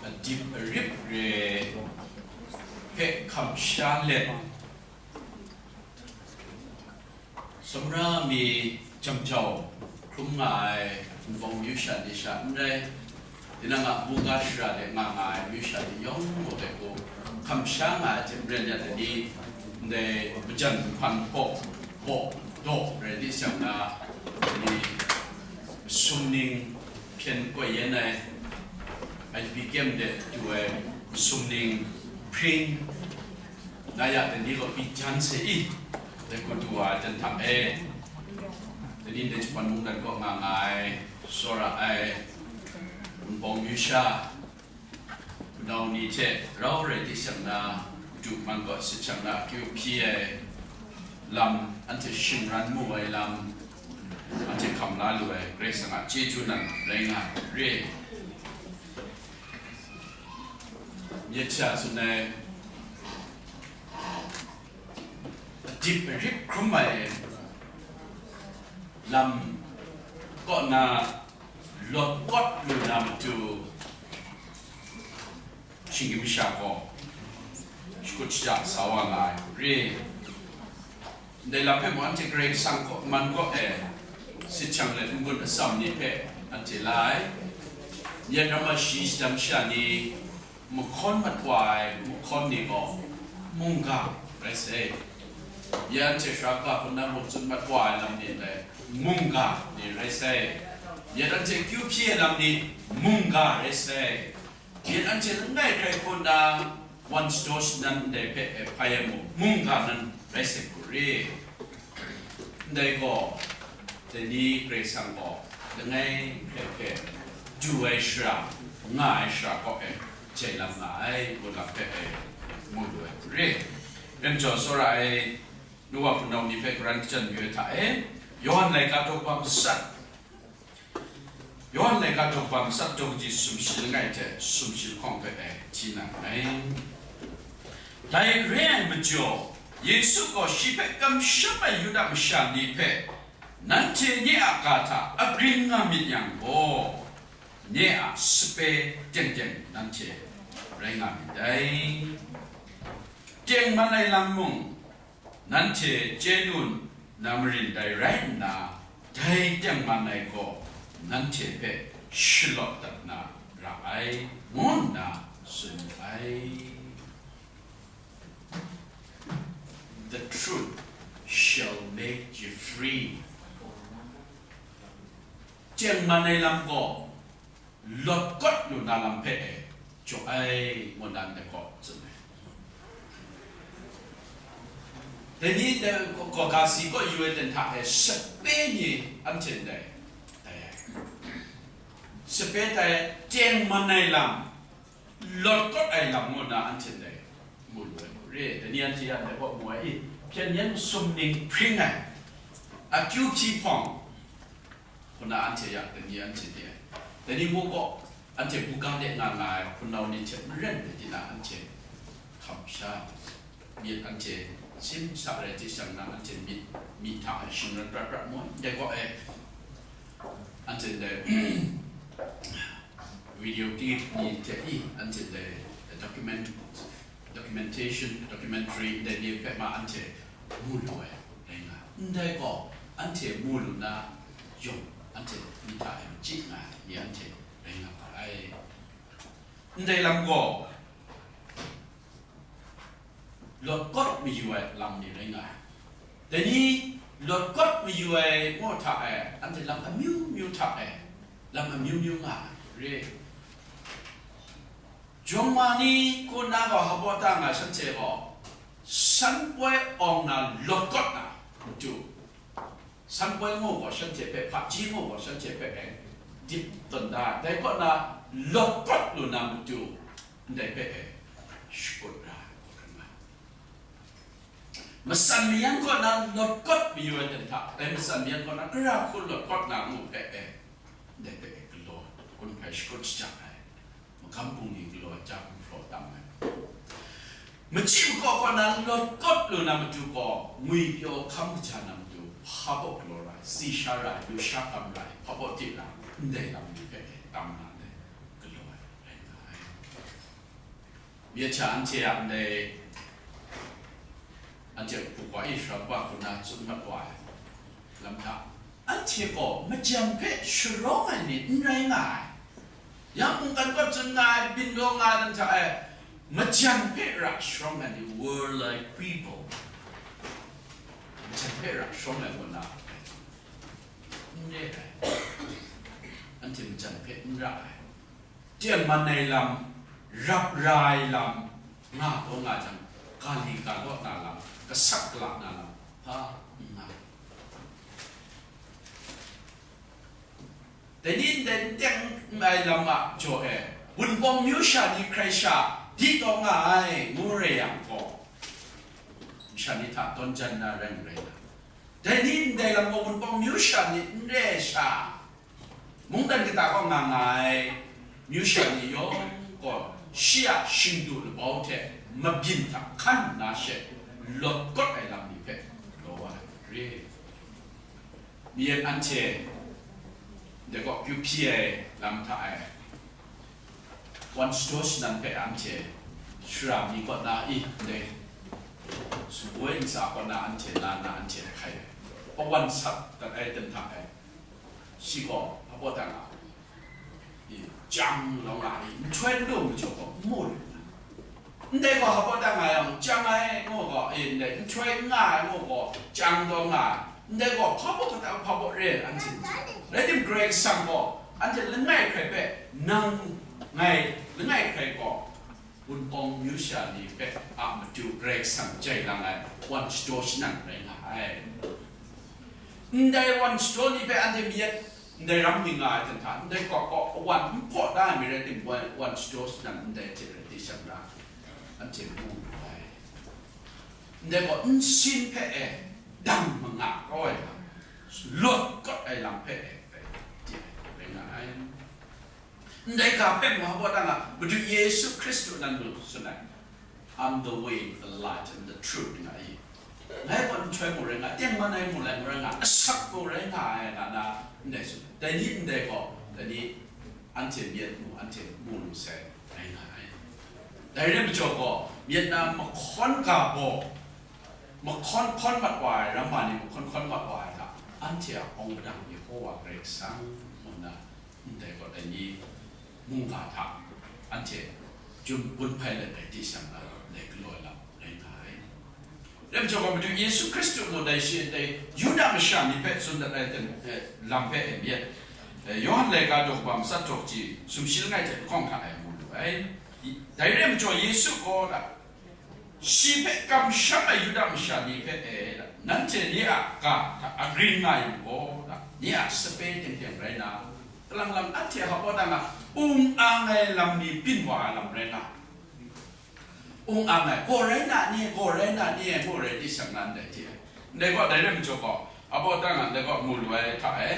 adip arip re hpe hkam sha let, sumra mi jam jau hkrum nga ai nbawng myu sha ni sha n rai, tinang a buga shara de nga nga ai myu sha ni yawng gaw de ko hkam sha nga ai hte maren ya de ni, ndai majan nhpan hpaw baw daw rai di shang na, ni masum ning hpyen koi yan ai, I D P camp de du ai masum ning hpring na ya de ni gaw pyi jan se i, dai hku du wa ai dan hta e, dai ni ndai Japan mungdan kaw nga nga ai, tsawra ai, nbawng myu sha, hpunau ni hte rau rai di shang na, du man kaw sit shang na akyu hpyi ai lam, anhte shingran mu ai lam, anhte hkam la lu ai Karai Kasang a chyeju nan rai nga ai re. Myit sha tsun ai, adip arip hkrum ai lam kaw na lawt kawt lu na matu, shinggyim masha gaw shakut shaja sa wa nga ai hku re. Ndai lam hpe mung anhte Karai Kasang kaw man kaw e, sit shang let n-gun atsam ni hpe anhte la ai. Myit ram ai shi shadang sha ni, mahkawn mat wa ai mahkawn ni gaw mungga rai sai. Ya anhte sara ga hpun na muk tsun mat wa ai lam ni ndai mungga ni rai sai. Ya anhte kyu hpyi ai lam ni mungga rai sai. Ya anhte langai hkrai hpun na wan sadaw shanan ndai hpe e hpai ai mung, mungga nan rai sai hku re. Ndai gaw, dai ni Karai Kasang gaw langai hpe hpe du ai shara, nga ai shara kaw e jai lam nga ai, ngu lam hpe e mu lu ai hku re. Rim jaw tsawra ai, nu wa hpunau ni hpe karan kachyan mayu ai hta e, Yawhan laika daw kaba matsat, Yawhan laika daw kaba matsat daw kaji sumshi langai hte sumshi lahkawng hpe e hti na ai. Dai re ai majaw, Yesu gaw shi hpe kamsham ai Yuda masha ni hpe, "Nanhte nye a ga hta agrin nga myit yang gaw, nye a sape teng teng nanhte rai nga myit dai. Tengman ai lam mung nanhte chye lu na marin dai rai nna, dai tengman ai gaw nanhte hpe shalawt dat na ra ai," ngu nna tsun wu ai. The truth shall make you free. Tengman ai lam gaw lawt kawt lu na lam hpe e jaw ai, ngu nan de gaw tsun ai. Dai ni, dai kaw ga si kaw yu ai ten hta e sape ni anhte ndai tai ai. Sape tai, tengman ai lam, lawt kawt ai lam ngu na anhte ndai mu lu ai hku re. Dai ni anhte ya ndai kaw mu ai i, hpyen yen sum ning hpring ai, akyu hpyi hpawng, hku na anhte ya, dai ni anhte ni ai. Dai ni mung gaw, anhte buga de nga nga ai hpunau ni hte maren ai, di na anhte hkam sha myit, anhte sim sa rai chye shang na, anhte myit, myit hta e shingran prat prat mu ai. Dai gaw e, anhte dai video clip ni hte i, anhte dai document, documentation, documentary, dai ni hpe ma anhte mu lu ai rai nga ai. Ndai gaw, anhte mu lu na yawng, anhte ni hta e machyi nga ai ni anhte rai nga ga ai. Ndai lam gaw, lawt kawt mayu ai lam ni rai nga ai. Dai ni, lawt kawt mayu ai ngu hta e, anhte lam amyu myu hta e, lam amyu myu nga ai re. Jawng ma ni kaw na gaw, hpa ta nga shanhte gaw, san poi awng na lawt kawt na matu, san poi ngu gaw shanhte hpe, hpaji ngu gaw shanhte hpe e dip tawn da ai. Dai kaw na lawt kawt lu na matu, ndai hpe e shakut ra ai hkrum ai. Matsan mayan kaw na lawt kawt mayu ai ten hta, dai matsan mayan kaw na gara hku lawt kawt na ngu hpe e, ndai hpe e galaw ai, kun hpai shakut shajang ai, magam bungli galaw ai ja hku hpraw tam ai. Machyi makaw kaw na lawt kawt lu na matu gaw, ngwipyaw hkam kaja na matu, hpa baw galaw ra ai, si sha ra ai, lusha gam ra ai, hpa baw di ra ai, ndai lam ni hpe tam na ndai galaw ai rai nga ai. Myit hta anhte a ndai, anhte hpuk wa e sharap wa hku na tsun mat wa ai lam hta, anhte gaw majan hpe sharawng ai ni n rai nga ai. Yang mungkan kaw tsun nga ai, byin daw nga ai lam hta e, majan hpe ra sharawng ai ni, warlike people, majan hpe ra sharawng ai kaw na, n re ai. Anhte majan hpe n ra ai. Tengman ai lam, rap ra ai lam, nga taw nga jang, ga li ga law na lam, gasat gala na lam, hpa n nga. Dai ni ndai n teng n ai lam a jaw e, Wunpawng myu sha ni hkrai sha, di taw nga ai, ngu re yang gaw, masha ni hta tawn jan na rai n rai na? Dai ni ndai lam gaw Wunpawng myu sha ni n re sha, mungdan kata kaw nga nga ai myu sha ni yawng gaw shi a shingdu labau hte mabyin hta hkan nna she lawt kawt ai lam ni hpe galaw wa ai re. Myen anhte ndai kaw kyu hpyi ai lam hta e, wan shadaw shanan hpe anhte shara mi kaw na i, ndai sumpu ai ntsa kaw na anhte na na anhte hkai ai, awan sat dat ai dan hta e, shi gaw hpa baw dan a i, jang law nga ai, nhtoi n lu majaw gaw n mu lu na. Ndai gaw hpa baw dan nga yang, jang ai ngu gaw, e, ndai nhtoi n nga ai ngu gaw, jang taw nga ai. Ndai gaw hpa baw kata hpa baw re ai, anhte n chye. Rai tim, Karai Kasang gaw anhte langai hkrai hpe, nang ngai langai hkrai gaw, Wunpawng myu sha ni hpe a matu Karai Kasang jai lang ai wan shadaw shanan rai nga ai. Ndai wan shadaw ni hpe anhte myit, ndai ram mi nga ai dan hta, ndai kaw kaw wan n hpaw da ai mi rai timung, wan, wan shadaw shanan ndai hte rai di sha na, anhte mu lu ai. Ndai gaw nsin hpe e dang manga kau ai lam, lawt kawt ai lam hpe e rai di ai, rai nga ai. Ndai ga hpe mung hpa baw dan a, Madu Yesu Hkristu nan mung tsun ai, "I'm the way, the light, and the truth," nga i. Ngai gaw nhtoi mung rai nga, tengman ai mung rai, mung rai nga, asak mung rai nga ai, nga na ndai tsun. Dai ni ndai gaw, dai ni anhte myit mu, anhte mu lu sai, rai nga ai. Dai rai majaw gaw, myit na mahkawn ga baw, mahkawn hkawn mat wa ai, ramma ni mahkawn hkawn mat wa ai hta, anhte a awng padang Yehowa Karai Kasang ngu nna, ndai gaw dai ni mungga hta anhte jum gun hpai let ai di sha na, ndai galaw ai lam rai nga ai. Rai majaw gaw, Madu Yesu Hkristu mung dai shi ndai Yuda masha ni hpe tsun dat ai ten, eh, lam hpe e myit, eh, Yawhan laika daw kaba matsat daw kaji sumshi langai hte lahkawng hta e mu lu ai. Dai rai majaw, Yesu gaw, Shi hpe kamsham ai Yuda masha ni hpe e, nanhte ni a ga hta agrin nga yang gaw, ni a sape teng teng rai na, kalang lang anhte hpa baw dan a ung ang ai lam ni byin wa ai lam rai nga, ung ang ai, gaw rai na ni, gaw rai na ni, gaw rai di sha na ndai hte, ndai gaw dai rai majaw gaw, Hpa baw dan a, ndai gaw mu lu ai hta e,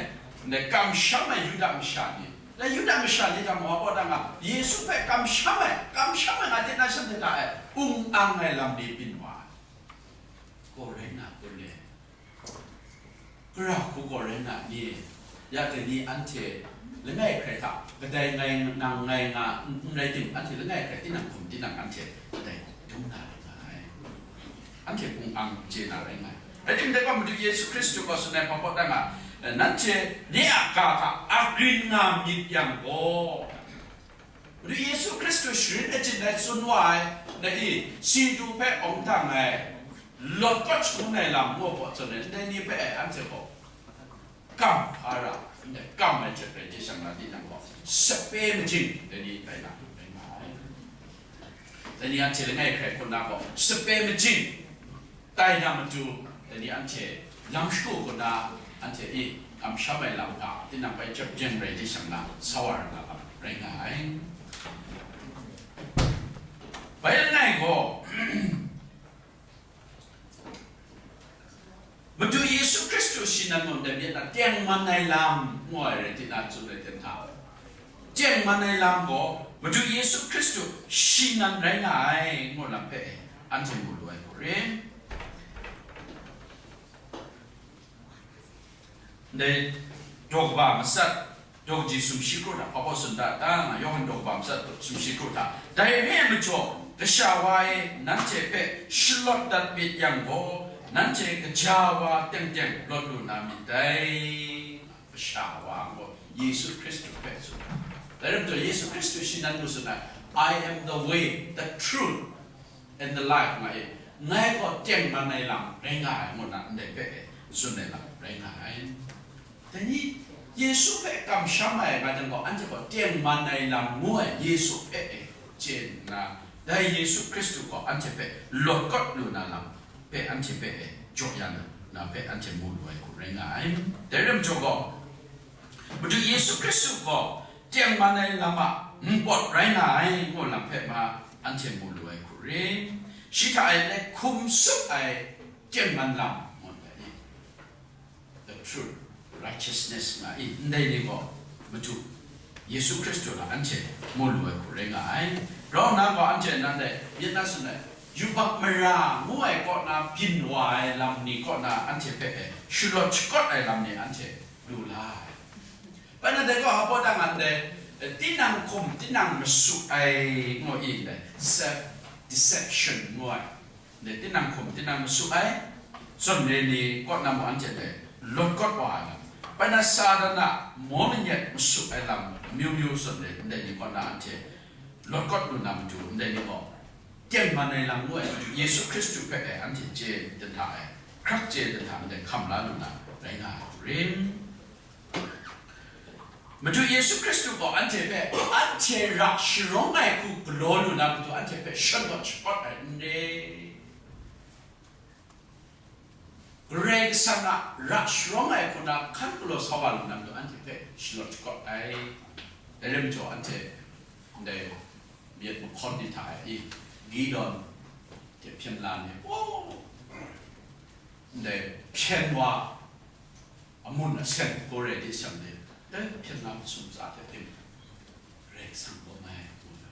ndai kamsham ai Yuda masha ni, ndai Yuda masha ni hta mung hpa baw dan a, Yesu hpe kamsham ai, kamsham ai nga hte na shanhte hta e, ung ang ai lam ni byin wa ai. Gaw rai na kun e, gara hku gaw rai na ni, ya dai ni anhte langai hkrai hta, kadai ngai nang ngai nga n, n rai timung, anhte langai hkrai tinang hkum tinang anhte kadai dum na rai nga ai. Anhte hpung ang chye na rai nga ai. Rai timung, dai gaw Madu Yesu Hkristu gaw tsun ai hpa baw dan a, eh, nanhte ni a ga hta agrin nga myit yang gaw, Madu Yesu Hkristu sharin achyin ai tsun wa ai, na i, si du hpe awng dang ai, lawt kawt shangun ai lam ngu gaw tsun ai, ndai ni hpe anhte gaw kam hpa ra, ndai kam ai hte rai hte shang na tinang gaw, sape majing, dai ni tai na, rai nga ai. Dai ni anhte langai hkrai hkun na gaw, sape majing, tai na matu, dai ni anhte lam shagu hkun na, anhte i, kamsham ai lam hta, tinang bai jep jen rai hte shang na, sa wa ra na lam, rai nga ai. Bai langai gaw, Madu Yesu Hkristu shi nan mung dai myit na tengman ai lam ngu ai rai tinang tsun ai ten hta, tengman ai lam gaw Madu Yesu Hkristu shi nan rai nga ai ngu lam hpe anhte mu lu ai hku re. Ndai daw kaba matsat Daw kaji sumshi kru hta, hpa baw tsun da ta nga, Yawhan daw kaba matsat sumshi kru hta. Dai re ai majaw, Kasha wa e nanhte hpe shalawt dat myit yang gaw, nanhte kaja wa teng teng lawt lu na myit dai. Kasha wa gaw Yesu Hkristu hpe tsun ai. Dai rai majaw, Yesu Hkristu shi nan mu tsun ai, "I am the way, the truth, and the life," nga e. "Ngai gaw tengman ai lam rai nga ai," ngu na ndai hpe e tsun ai lam rai nga ai. Dai ni, Yesu hpe kamsham ai nga jang gaw, anhte gaw tengman ai lam ngu ai Yesu hpe e chye nna, dai Yesu Hkristu gaw anhte hpe lawt kawt lu na lam hpe anhte hpe e jaw ya na, na hpe anhte mu lu ai hku rai nga ai. Dai rai majaw gaw, Madu Yesu Hkristu gaw tengman ai lam a npawt rai nga ai, ngu lam hpe ma anhte mu lu ai hku rai. Shi hta e let hkum tsup ai tengman lam, ngu ai ni, the truth, righteousness nga i, ndai ni gaw Madu Yesu Hkristu na anhte mu lu ai hku rai nga ai. Grau nna gaw anhte nan dai myit na tsun ai, yubak mara ngu ai kaw na byin wa ai lam ni kaw na anhte hpe e shalawt shakawt ai lam ni anhte lu la ai. Bai na dai gaw, hpa baw dang ndai, eh, tinang hkum, tinang masu ai, ngu i ndai, self deception ngu ai. Ndai tinang hkum, tinang masu ai, zawn re ni kaw na mung anhte dai lawt kawt wa ai lam. Bai na Satan a maw manyat masu ai lam, amyu myu zawn re ndai ni kaw na anhte lawt kawt lu na matu, ndai ni gaw tengman ai lam ngu ai matu, Yesu Hkristu hpe e anhte chye dan hta e, hkrak chye dan hta ndai hkam la lu na rai nga ai hku rim. Madu Yesu Hkristu gaw anhte hpe, anhte ra sharawng ai hku galaw lu na matu, anhte hpe shalawt shakawt ai n re. Karai Kasang a ra sharawng ai hku na hkan galaw sa wa lu na matu, anhte hpe shalawt shakawt ai. Dai rai majaw, anhte ndai myit mahkawn ni hta e, Gideon hte hpyen la ni, oh, ndai hpyen wa, amun asen kore di shang de, dai hpyen na masum tsa hte tim, Karai Kasang gaw mai, ngu na.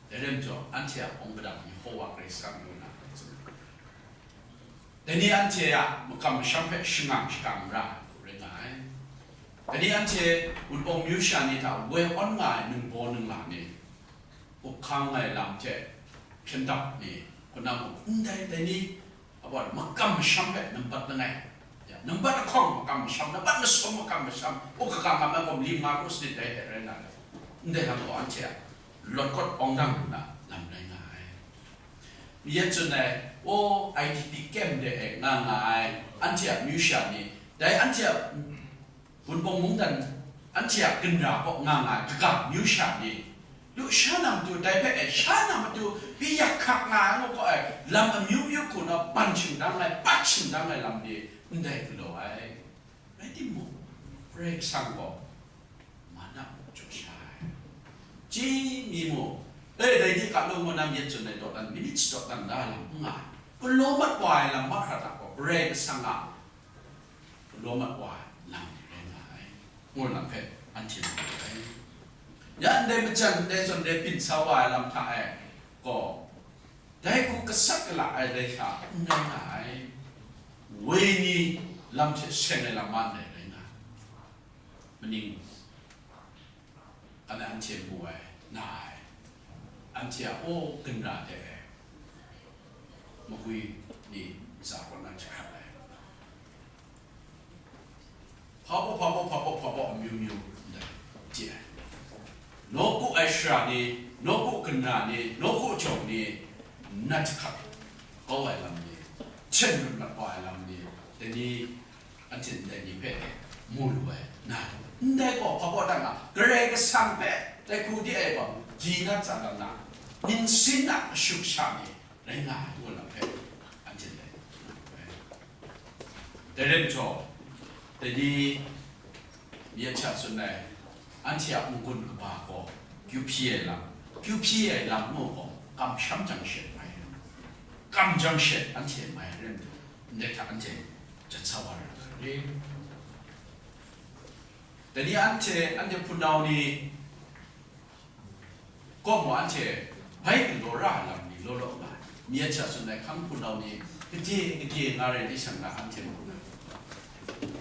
Dai rai majaw, anhte a hpawng gadang Yehowa Karai Kasang ngu na, dai ni anhte a makam masham hpe shangang shakang ra ai hku rai nga ai. Dai ni anhte Wunpawng myu sha ni hta woi awn nga ai ningbaw ningla ni, up hkang ai lam hte hpyen dap ni, hku na mung, ndai, dai ni, Awa, makam masham hpe nambat langai, ya, nambat lahkawng makam masham, nambat masum makam masham, u kaga ngam ai gaw, lim nga kru sanit dai hte rai na rai. Ndai lam gaw anhte a lawt kawt awng dang lu na lam rai nga ai. Yet tsun ai, o, I D P camp de e nga nga ai, anhte a myu sha ni, dai anhte a Wunpawng mungdan anhte a ginra kaw nga nga ai kaga myu sha ni, lusha na matu dai hpe e sha na matu pyi yak hkak nga ai ngu gaw ai lam amyu myu hku na ban shingdang ai, pat shingdang ai lam ni ndai galaw ai. Rai timung, Karai Kasang gaw man a muk jaw sha ai. Chyi mi mu, e, dai ni ga lung manam yet tsun ai dawdan, minit dawdan da lam n nga ai. Galaw mat wa ai lam mahkra hta gaw Karai Kasang a galaw mat wa ai lam ni rai nga ai, ngu lam hpe anhte mu ai. Ya ndai majan ndai zawn dai byin sa wa ai lam hta e gaw, dai hku gasat gala ai dai hta n rai nga ai, woi ni lam hte seng ai lam ma ndai rai nga ai. Maning? Anhte anhte mu ai, na ai, anhte a, o, ginra de ai, magwi ni ntsa kaw na jahkrat ai, hpa baw, hpa baw, hpa baw, hpa baw, amyu myu ndai, chye ai. Nawku ai shara ni, nawku ginra ni, nawku jawng ni, na jahkrat kau ai lam ni, hten mat wa ai lam ni, dai ni, anhte ndai ni hpe mu lu ai na, ndai gaw hpa baw dan nga, Karai Kasang hpe dai hku di ai gaw, ji na tsa dan na, ninsin a mashuk sha ni rai nga ai ngu lam hpe, anhte dai, dai rai majaw, dai ni, myit hta tsun ai, anhte a n-gun kaba gaw kyu hpyi ai lam, kyu hpyi ai lam ngu gaw, kamsham jang she mai, kam jang she anhte mai rai majaw, ndai hta anhte jat sa wa ra ai. Dai ni anhte, anhte hpunau ni kaw mung anhte bai galaw ra ai lam ni law law nga ai. Myit hta tsun ai hkang hpunau ni gade gade nga rai di shang na anhte mu.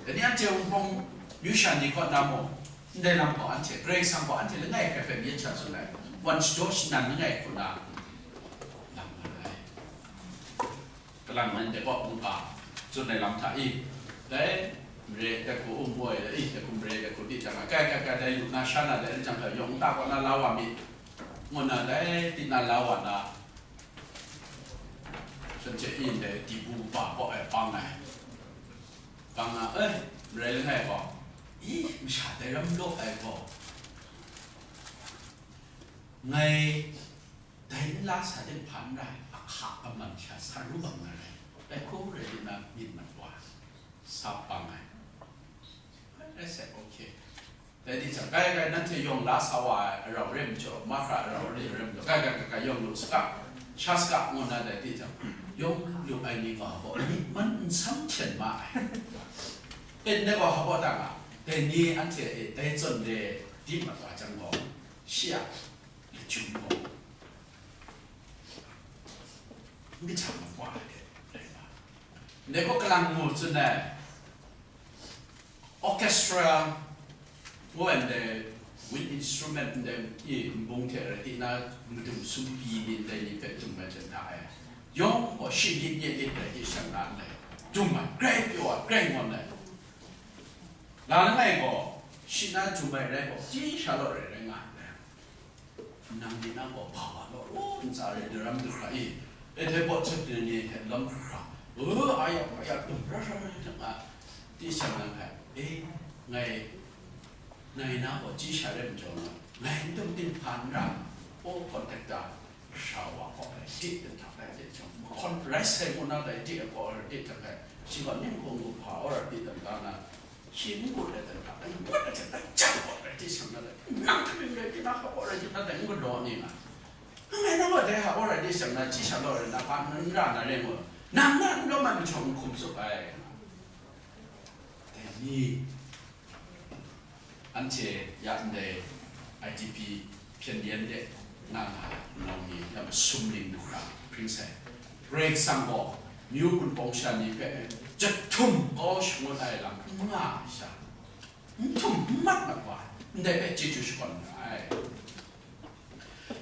Dai ni anhte Wunpawng myu sha ni kaw na mung, Ndai lam gaw anhte, Karai Kasang gaw anhte langai hkrai hpe myit sha tsun ai, wan shadaw shanan langai hku na lam nga ai. Kalang nang de kaw mungga tsun ai lam hta i, dai mare dai hku um woi, i dai hku mare dai hku di jang, kai, kai, kai, dai lu na sha na dai, jang hta yawng nta kaw na la wa mi, ngu na dai di na la wa na, shanhte in dai di bu ba kaw ai pang ai. Pang na, eh, mare langai gaw, i, masha dai ram law ai gaw, ngai dai nla sa de hpa n rai, a hka a man sha sa ru bang na rai, dai hku rai di na myit mat wa, sa pang ai. I said, "Okay." Dai di jang, kai, kai, nanhte yawng la sa wa ai, arau re majaw, mahkra arau re re majaw, kai, kai, kai, kai, yawng lu saga, sha saga, ngu na dai di jang, yawng lu ai ni gaw hpaw, myit man n sam hten ma ai. E, ndai gaw hpaw ta nga, dai ni anhte e, dai zawn de di mat wa jang gaw, shi a lachyum gaw, n kahta ma wa ai hte rai nga. Ndai gaw kalang mu tsun ai, orchestra, ngu ai ndai, wind instrument ndai, i, nbung hte rai di na, madum sumpi ni ndai ni hpe dum ai hte na ai. Yawng gaw shi lit nye lit rai di shang na ndai, dum ai, grai pyaw ai, grai ngawn ai. La langai gaw, shi na dum ai rai gaw, chyi sha law rai rai nga ai. Nang ni nang gaw hpa wa law, law ntsa re, daram du hkra i, e hte bawt sut ni ni hte lam hkra, e, aya, aya, dum ra ra ra ra nga, di shang nang hpe, e, ngai, ngai na gaw chyi sha re majaw nga, ngai n dum ting hpa n ra, o, contractor, sha wa kaw rai di, dan hta rai di, chang, kon rai sai ngu na rai di, kaw rai di, dan hpe, shi gaw ning kawng gu hpa, o, rai di, dan da na, Shi n gut ai dan hta, n gut ai hte, n jang gaw rai di shang na dai, nang hte rai di na, hpa gaw rai di na dai, n galaw ni nga. Ngai nang gaw dai hpa gaw rai di shang na, chyi sha law rai na, hpa n ra na rai ngu, nang na n lawm ai majaw n hkum tsup ai. Dai ni, anhte ya ndai I D P hpyen yen de nga nga nau ni, ya masum ning du hkra hpring sai. Karai Kasang gaw, myu gun pawng sha ni hpe jahtum kau shangun ai lam n nga ai sha, n htum n mat mat wa, ndai hpe chyeju shakawn nga ai.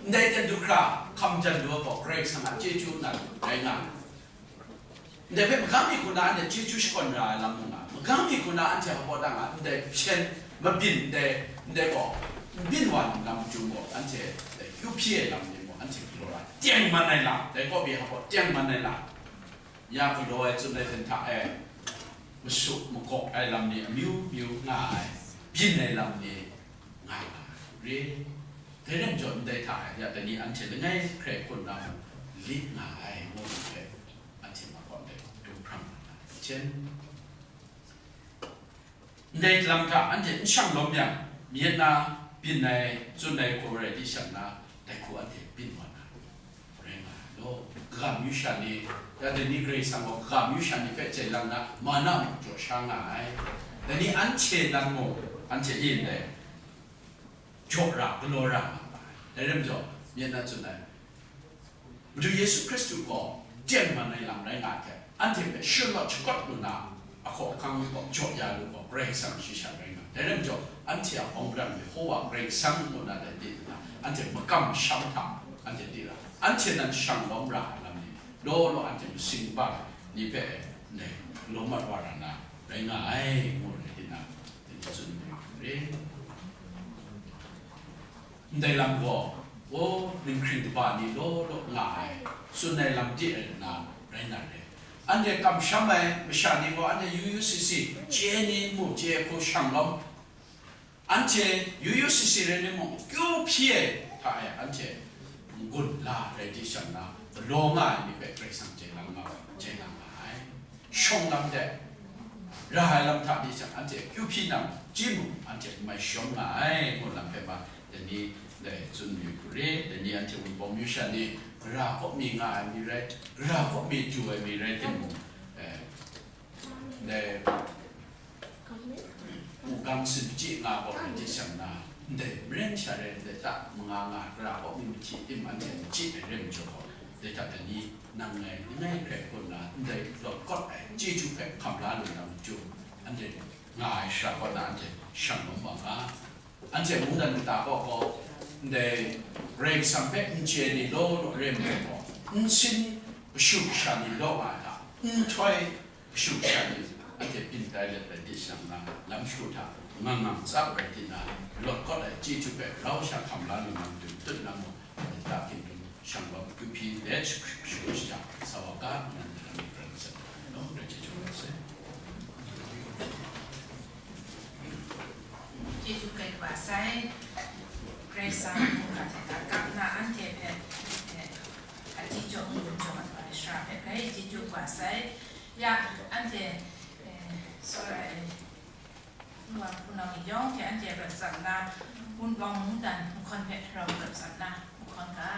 Ndai ten du hkra, hkam jan du ai gaw, Karai Kasang a chyeju nan rai nga ai. Ndai hpe magam mi hku na anhte chyeju shakawn ra ai lam mung nga, magam mi hku na anhte hpaw dang a ndai hpyen mabyin ndai, ndai gaw, n byin wa nna matu gaw, anhte dai kyu hpyi ai lam ni mung, anhte galaw ra, tengman ai lam, dai kaw mi hpaw tengman ai lam, ya galaw ai tsun ai hten hta e, masu magawk ai lam ni amyu myu nga ai, byin ai lam ni nga nga ai re. Dai rai majaw, ndai hta e, ya dai ni anhte langai hkrai hku nna mung lit nga ai, ngu ai hpe, anhte ma kaw ndai hkrum hkram nga na hten, ndai lam hta anhte n shang lawm yang, myit na byin ai, tsun ai hku rai di shang na, dai hku anhte byin wa na rai nga ai law. Kaga myu sha ni, ya dai ni Karai Kasang gaw kaga myu sha ni hpe chye lang na, ma na mung jaw sha nga ai. Dai ni anhte nan mung, anhte e ndai jaw ra, galaw ra nga ma ai. Dai rai majaw, myit na tsun ai, Madu Yesu Hkristu gaw tengman ai lam rai nga ai hte, anhte hpe shut law shakawt lu na, ahkaw ahkang gaw jaw ya lu gaw, Karai Kasang shi sha rai nga. Dai rai majaw, anhte a hkawng brang Yehowa Karai Kasang ngu na dai di nna, anhte makam masham hta anhte di ra, anhte nan shang lawm ra ai lam ni, law law anhte masing bang ni hpe e, ndai lawm mat wa ra na rai nga ai, ngu rai di na, dai ni tsun ai re. Ndai lam gaw, o, ninghkring kaba ni law law nga ai, tsun ai lam de ai na rai na re. Anhte kamsham ai masha ni gaw, anhte yu yu si si, chye ni n mu, chye hku shang lawm, anhte yu yu si si rai ni mung, kyu hpyi ai hta e, anhte n-gun la rai di shang na, galaw nga ai ni hpe Karai Kasang chye lang nga, chye lang nga ai. Shawng lam de, ra ai lam hta di jang, anhte kyu hpyi nang, chyi mung, anhte n mai shawng nga ai, ngu lam hpe ma, dai ni dai tsun mi hku re, dai ni anhte Wunpawng myu sha ni, gara kaw mi nga ai mi rai, gara kaw mi du ai mi rai timung, eh, dai, u gang sin chyi nga gaw rai di shang na, ndai maren sha rai, ndai ta manga nga, gara kaw mi mahti tim anhte n chyi ai rai majaw gaw, dai hta dai ni, nang ngai, ngai hkrai hku nna, ndai lawt kawt ai chyeju hpe hkam la lu na matu, anhte nga ai shara kaw na anhte shang lawm wa nga. Anhte mungdan kata kaw kaw, ndai Karai Kasang hpe n chye ni law law re ai majaw, n sin kashu kasha ni law nga ai hta, nhtoi kashu kasha ni anhte byin tai let rai di shang na, lam shagu hta ngang ngang tsap rai di na, lawt kawt ai chyeju hpe rau sha hkam la lu na matu, tut na mung, nta hkinjawng shang lawm kyu hpyi let, shagu shaja sa wa ga, nan de lam rai myit sai, lawm rai chyeju rai sai. Chyeju kaba sai, Karai Kasang mungga hte hta kap nna anhte hpe, eh, a chyeju n-gun jaw mat ai shara hpe grai chyeju kaba sai. Ya, anhte, eh, tsawra ai, N wa hpunau ni yawng hte anhte rawt tsap nna, Wunpawng mungdan nhkawn hpe rau rawt tsap nna, nhkawn ga.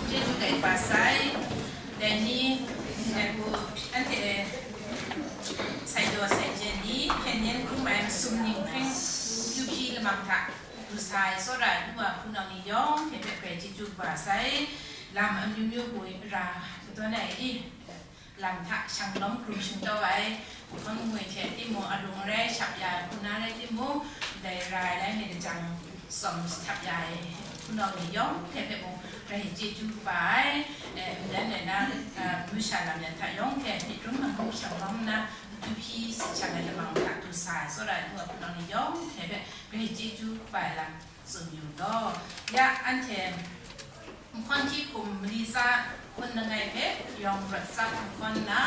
Chyeju kaba sai, dai ni, dai hku, anhte sai daw sai jen ni, hpyen yen hkrum ai masum ninghpring kyu hpyi lamang hta du sa ai tsawra ai nu wa hpunau ni yawng hte hpe grai chyeju kaba sai, lam amyu myu hku ra kadawn ai i, lam hta shang lawm hkrum shingtau ai, hpang ngwi hte timung, arung rai shap ya ai hpuna rai timung, ndai ra ai lai mi lajang tsawm htap ya ai hpunau ni yawng hte hpe mung rai chyeju kaba ai, eh, ndan ai na, eh, masha lam yan hta yawng hte myit rum mahkrum shang lawm nna, matu hpyi sit shang ai lamang hta du sa ai tsawra ai nu wa hpunau ni yawng hte hpe rai chyeju kaba ai lam tsun yu law. Ya, anhte Nhkawn hti hkum mali tsa hkun langai hpe yawng rawt tsap nhkawn nna,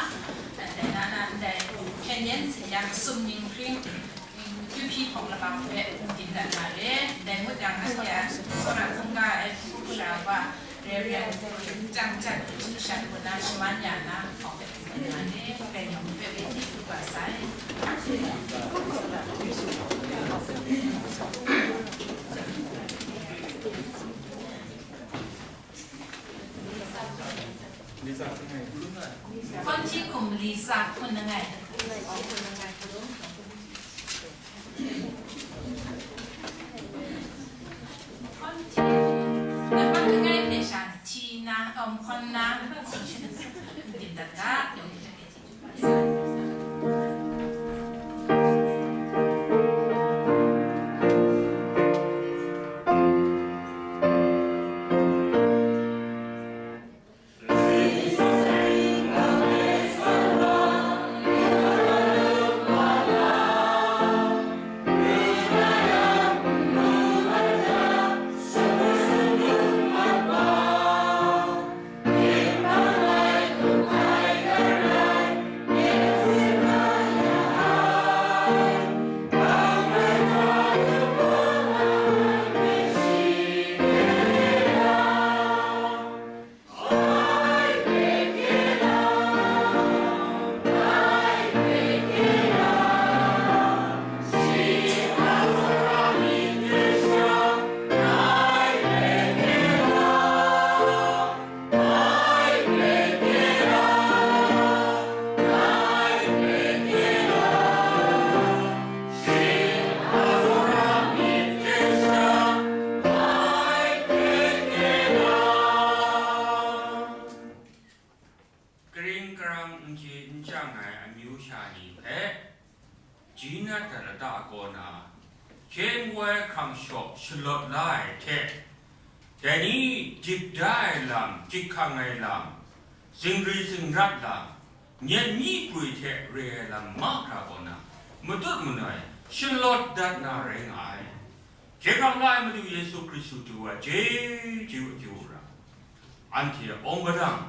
dai na na ndai hpyen yen sin yang sum ninghpring, mm, kyu hpyi hpawk labang hpe n din dat na re. Dai ngut yang, anhte a tsawra hkungga ai hpung sha wa, Reverend Chyang Chyat hpung sha hku na shaman ya na hpawk hpe n din na re. Dai yawng hpe bai hte hkru ga sai. Nhkawn hti hkum mali tsa hkun langai. Nhkawn hti, nhkawn langai hpe sha hti na, um, nhkawn na, din dat ga, yawng hte hpe hti hkrum ga sai. Jinat a lata kaw na, hkyen woi hkrang shaw shalawt la ai hte, dai ni dip da ai lam, jik hkang ai lam, zingri zingrat lam, nyet myi prwi hte re ai lam mahkra kaw na, matut manoi shalawt dat na rai nga ai. Hkye hkrang la ai Madu Yesu Hkristu du ai chyeju akyu ra, anhte awng gadang,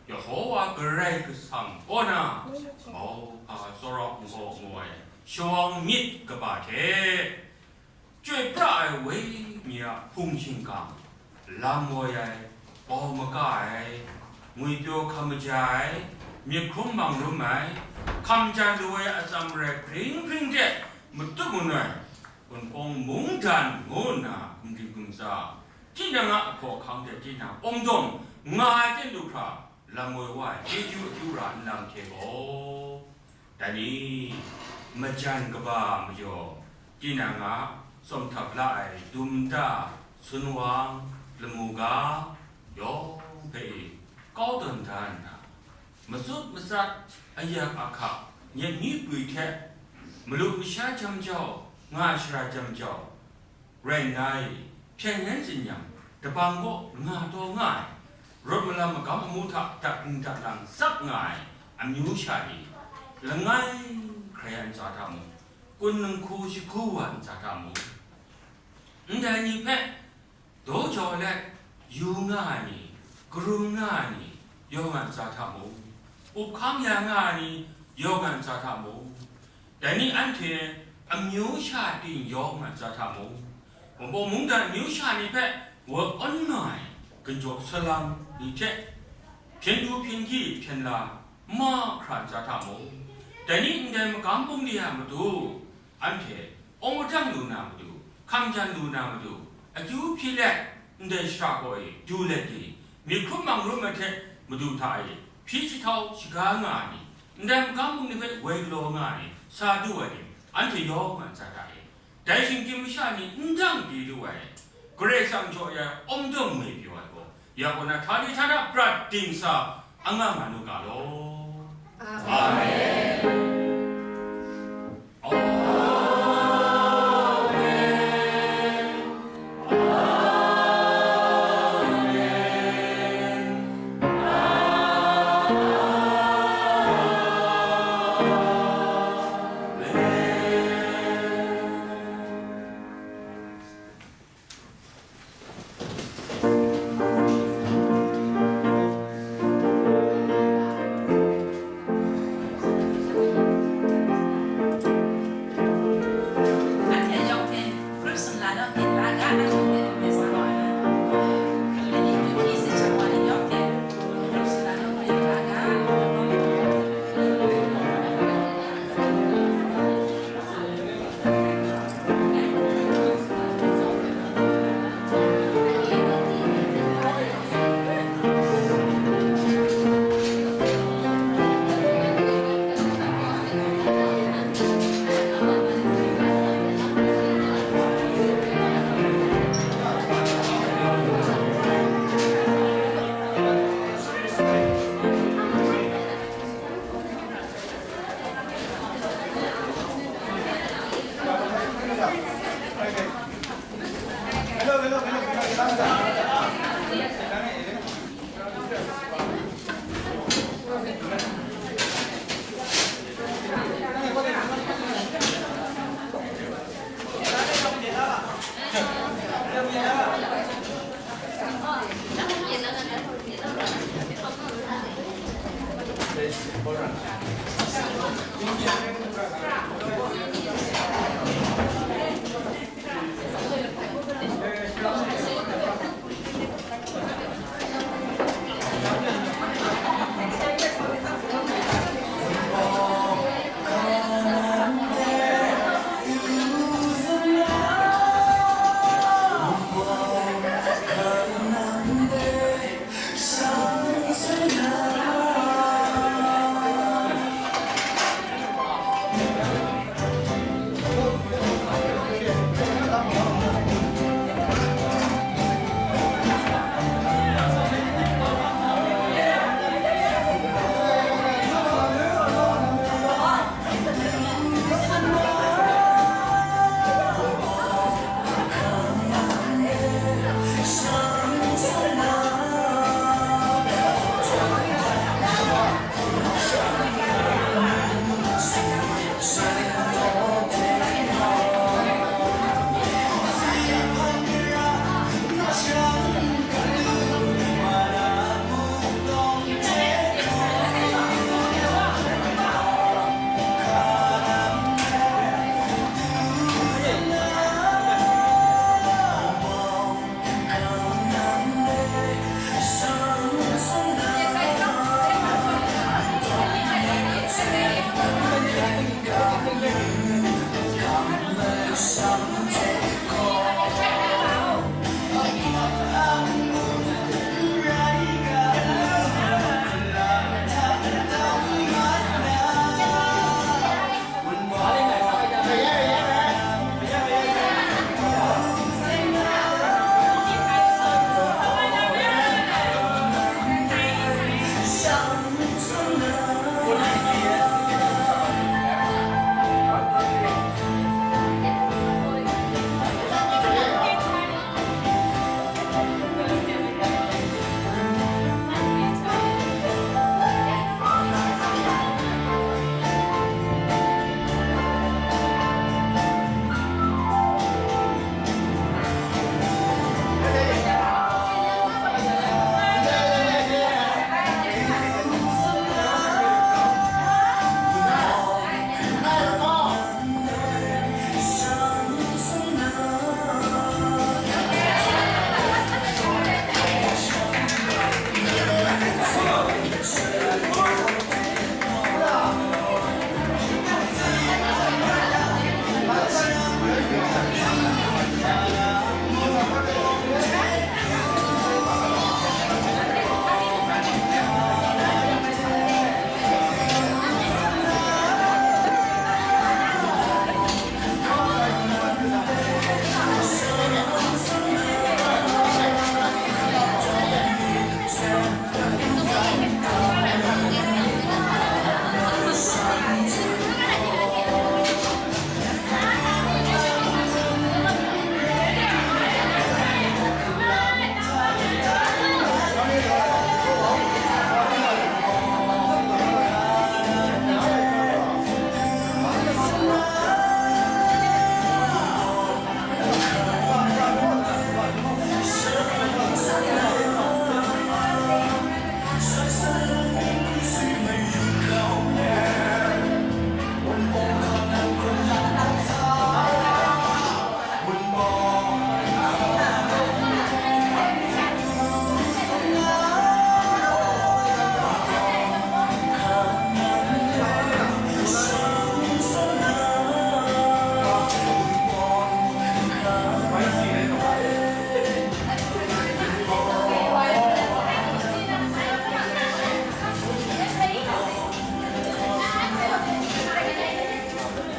Yehowa Karai Kasang kaw na, mauhpa tsawra ngu ngu ai shawang myit kaba hte, chyoi pra ai wenyi a hpung shingkang, lam woi ai, bau maka ai, ngwipyaw hkam maja ai, myit hkrum mang rum ai, hkam jan lu ai atsam rai hpring hpring hte matut manoi, Hkungpawng mungdan ngu nna gumri gumtsa, tinang a ahkaw ahkang hte tinang awng dawng nga ai hte lu hkra lam woi wa ai chyeju akyu ra nlang hte gaw, dai ni, majan kaba majaw, tinang a tsawm htap la ai dum nta, sun wang, lamu ga, yawng hpe kau tawn da nna, matsut matsat, ayak ahka, nyet myi pwi hte, malu masha jam jau, nga shara jam jau, rai nna, hpyen yen tsin yang, dabang kaw nga taw nga ai, rawt malam magam amu hta dakring dalang tsap nga ai amyu sha ni, langai hkrai a ntsa hta mung, kun ninghku jahku wa ntsa hta mung, ndai ni hpe daw jau let yu nga ai ni, karum nga ai ni, yawng a ntsa hta mung, up hkang ya nga ai ni, yawng a ntsa hta mung, dai ni anhte amyu sha ting yawng a ntsa hta mung, Wunpawng mungdan amyu sha ni hpe wa awn nga ai ginjaw salang ni hte, hpyen du hpyen hkyi hpyen la mahkra ntsa hta mung, dai ni ndai magam bungli a matu, anhte awng gadang lu na matu, hkam jan lu na matu, akyu hpyi let, ndai shara kaw e du let di, myit hkrum mang rum ai hte madu hta e hpyi jahtau shaga nga ai ni, ndai magam bungli hpe woi galaw nga ai ni, sa du ai ni, anhte yawng a ntsa hta e, dai shinggyim masha ni n dang di lu ai, Karai Kasang jaw ya ai awng dawng ngwi pyaw ai gaw, ya kaw na htani htana prat dingsa anga nga nu ga law. Amen. Amen. Amen. Amen.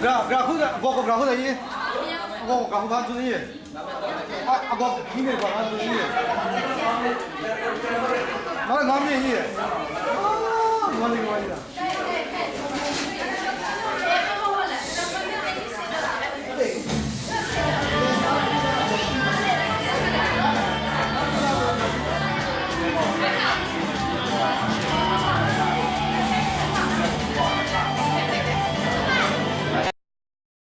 Gra, gra hku da, agawk gaw gra hku da i. Agawk gaw gra hku hpa tsun i. A, agawk hpyi ne gaw hpa tsun i. Nga, nga mi i. Ah, nga mi, nga mi.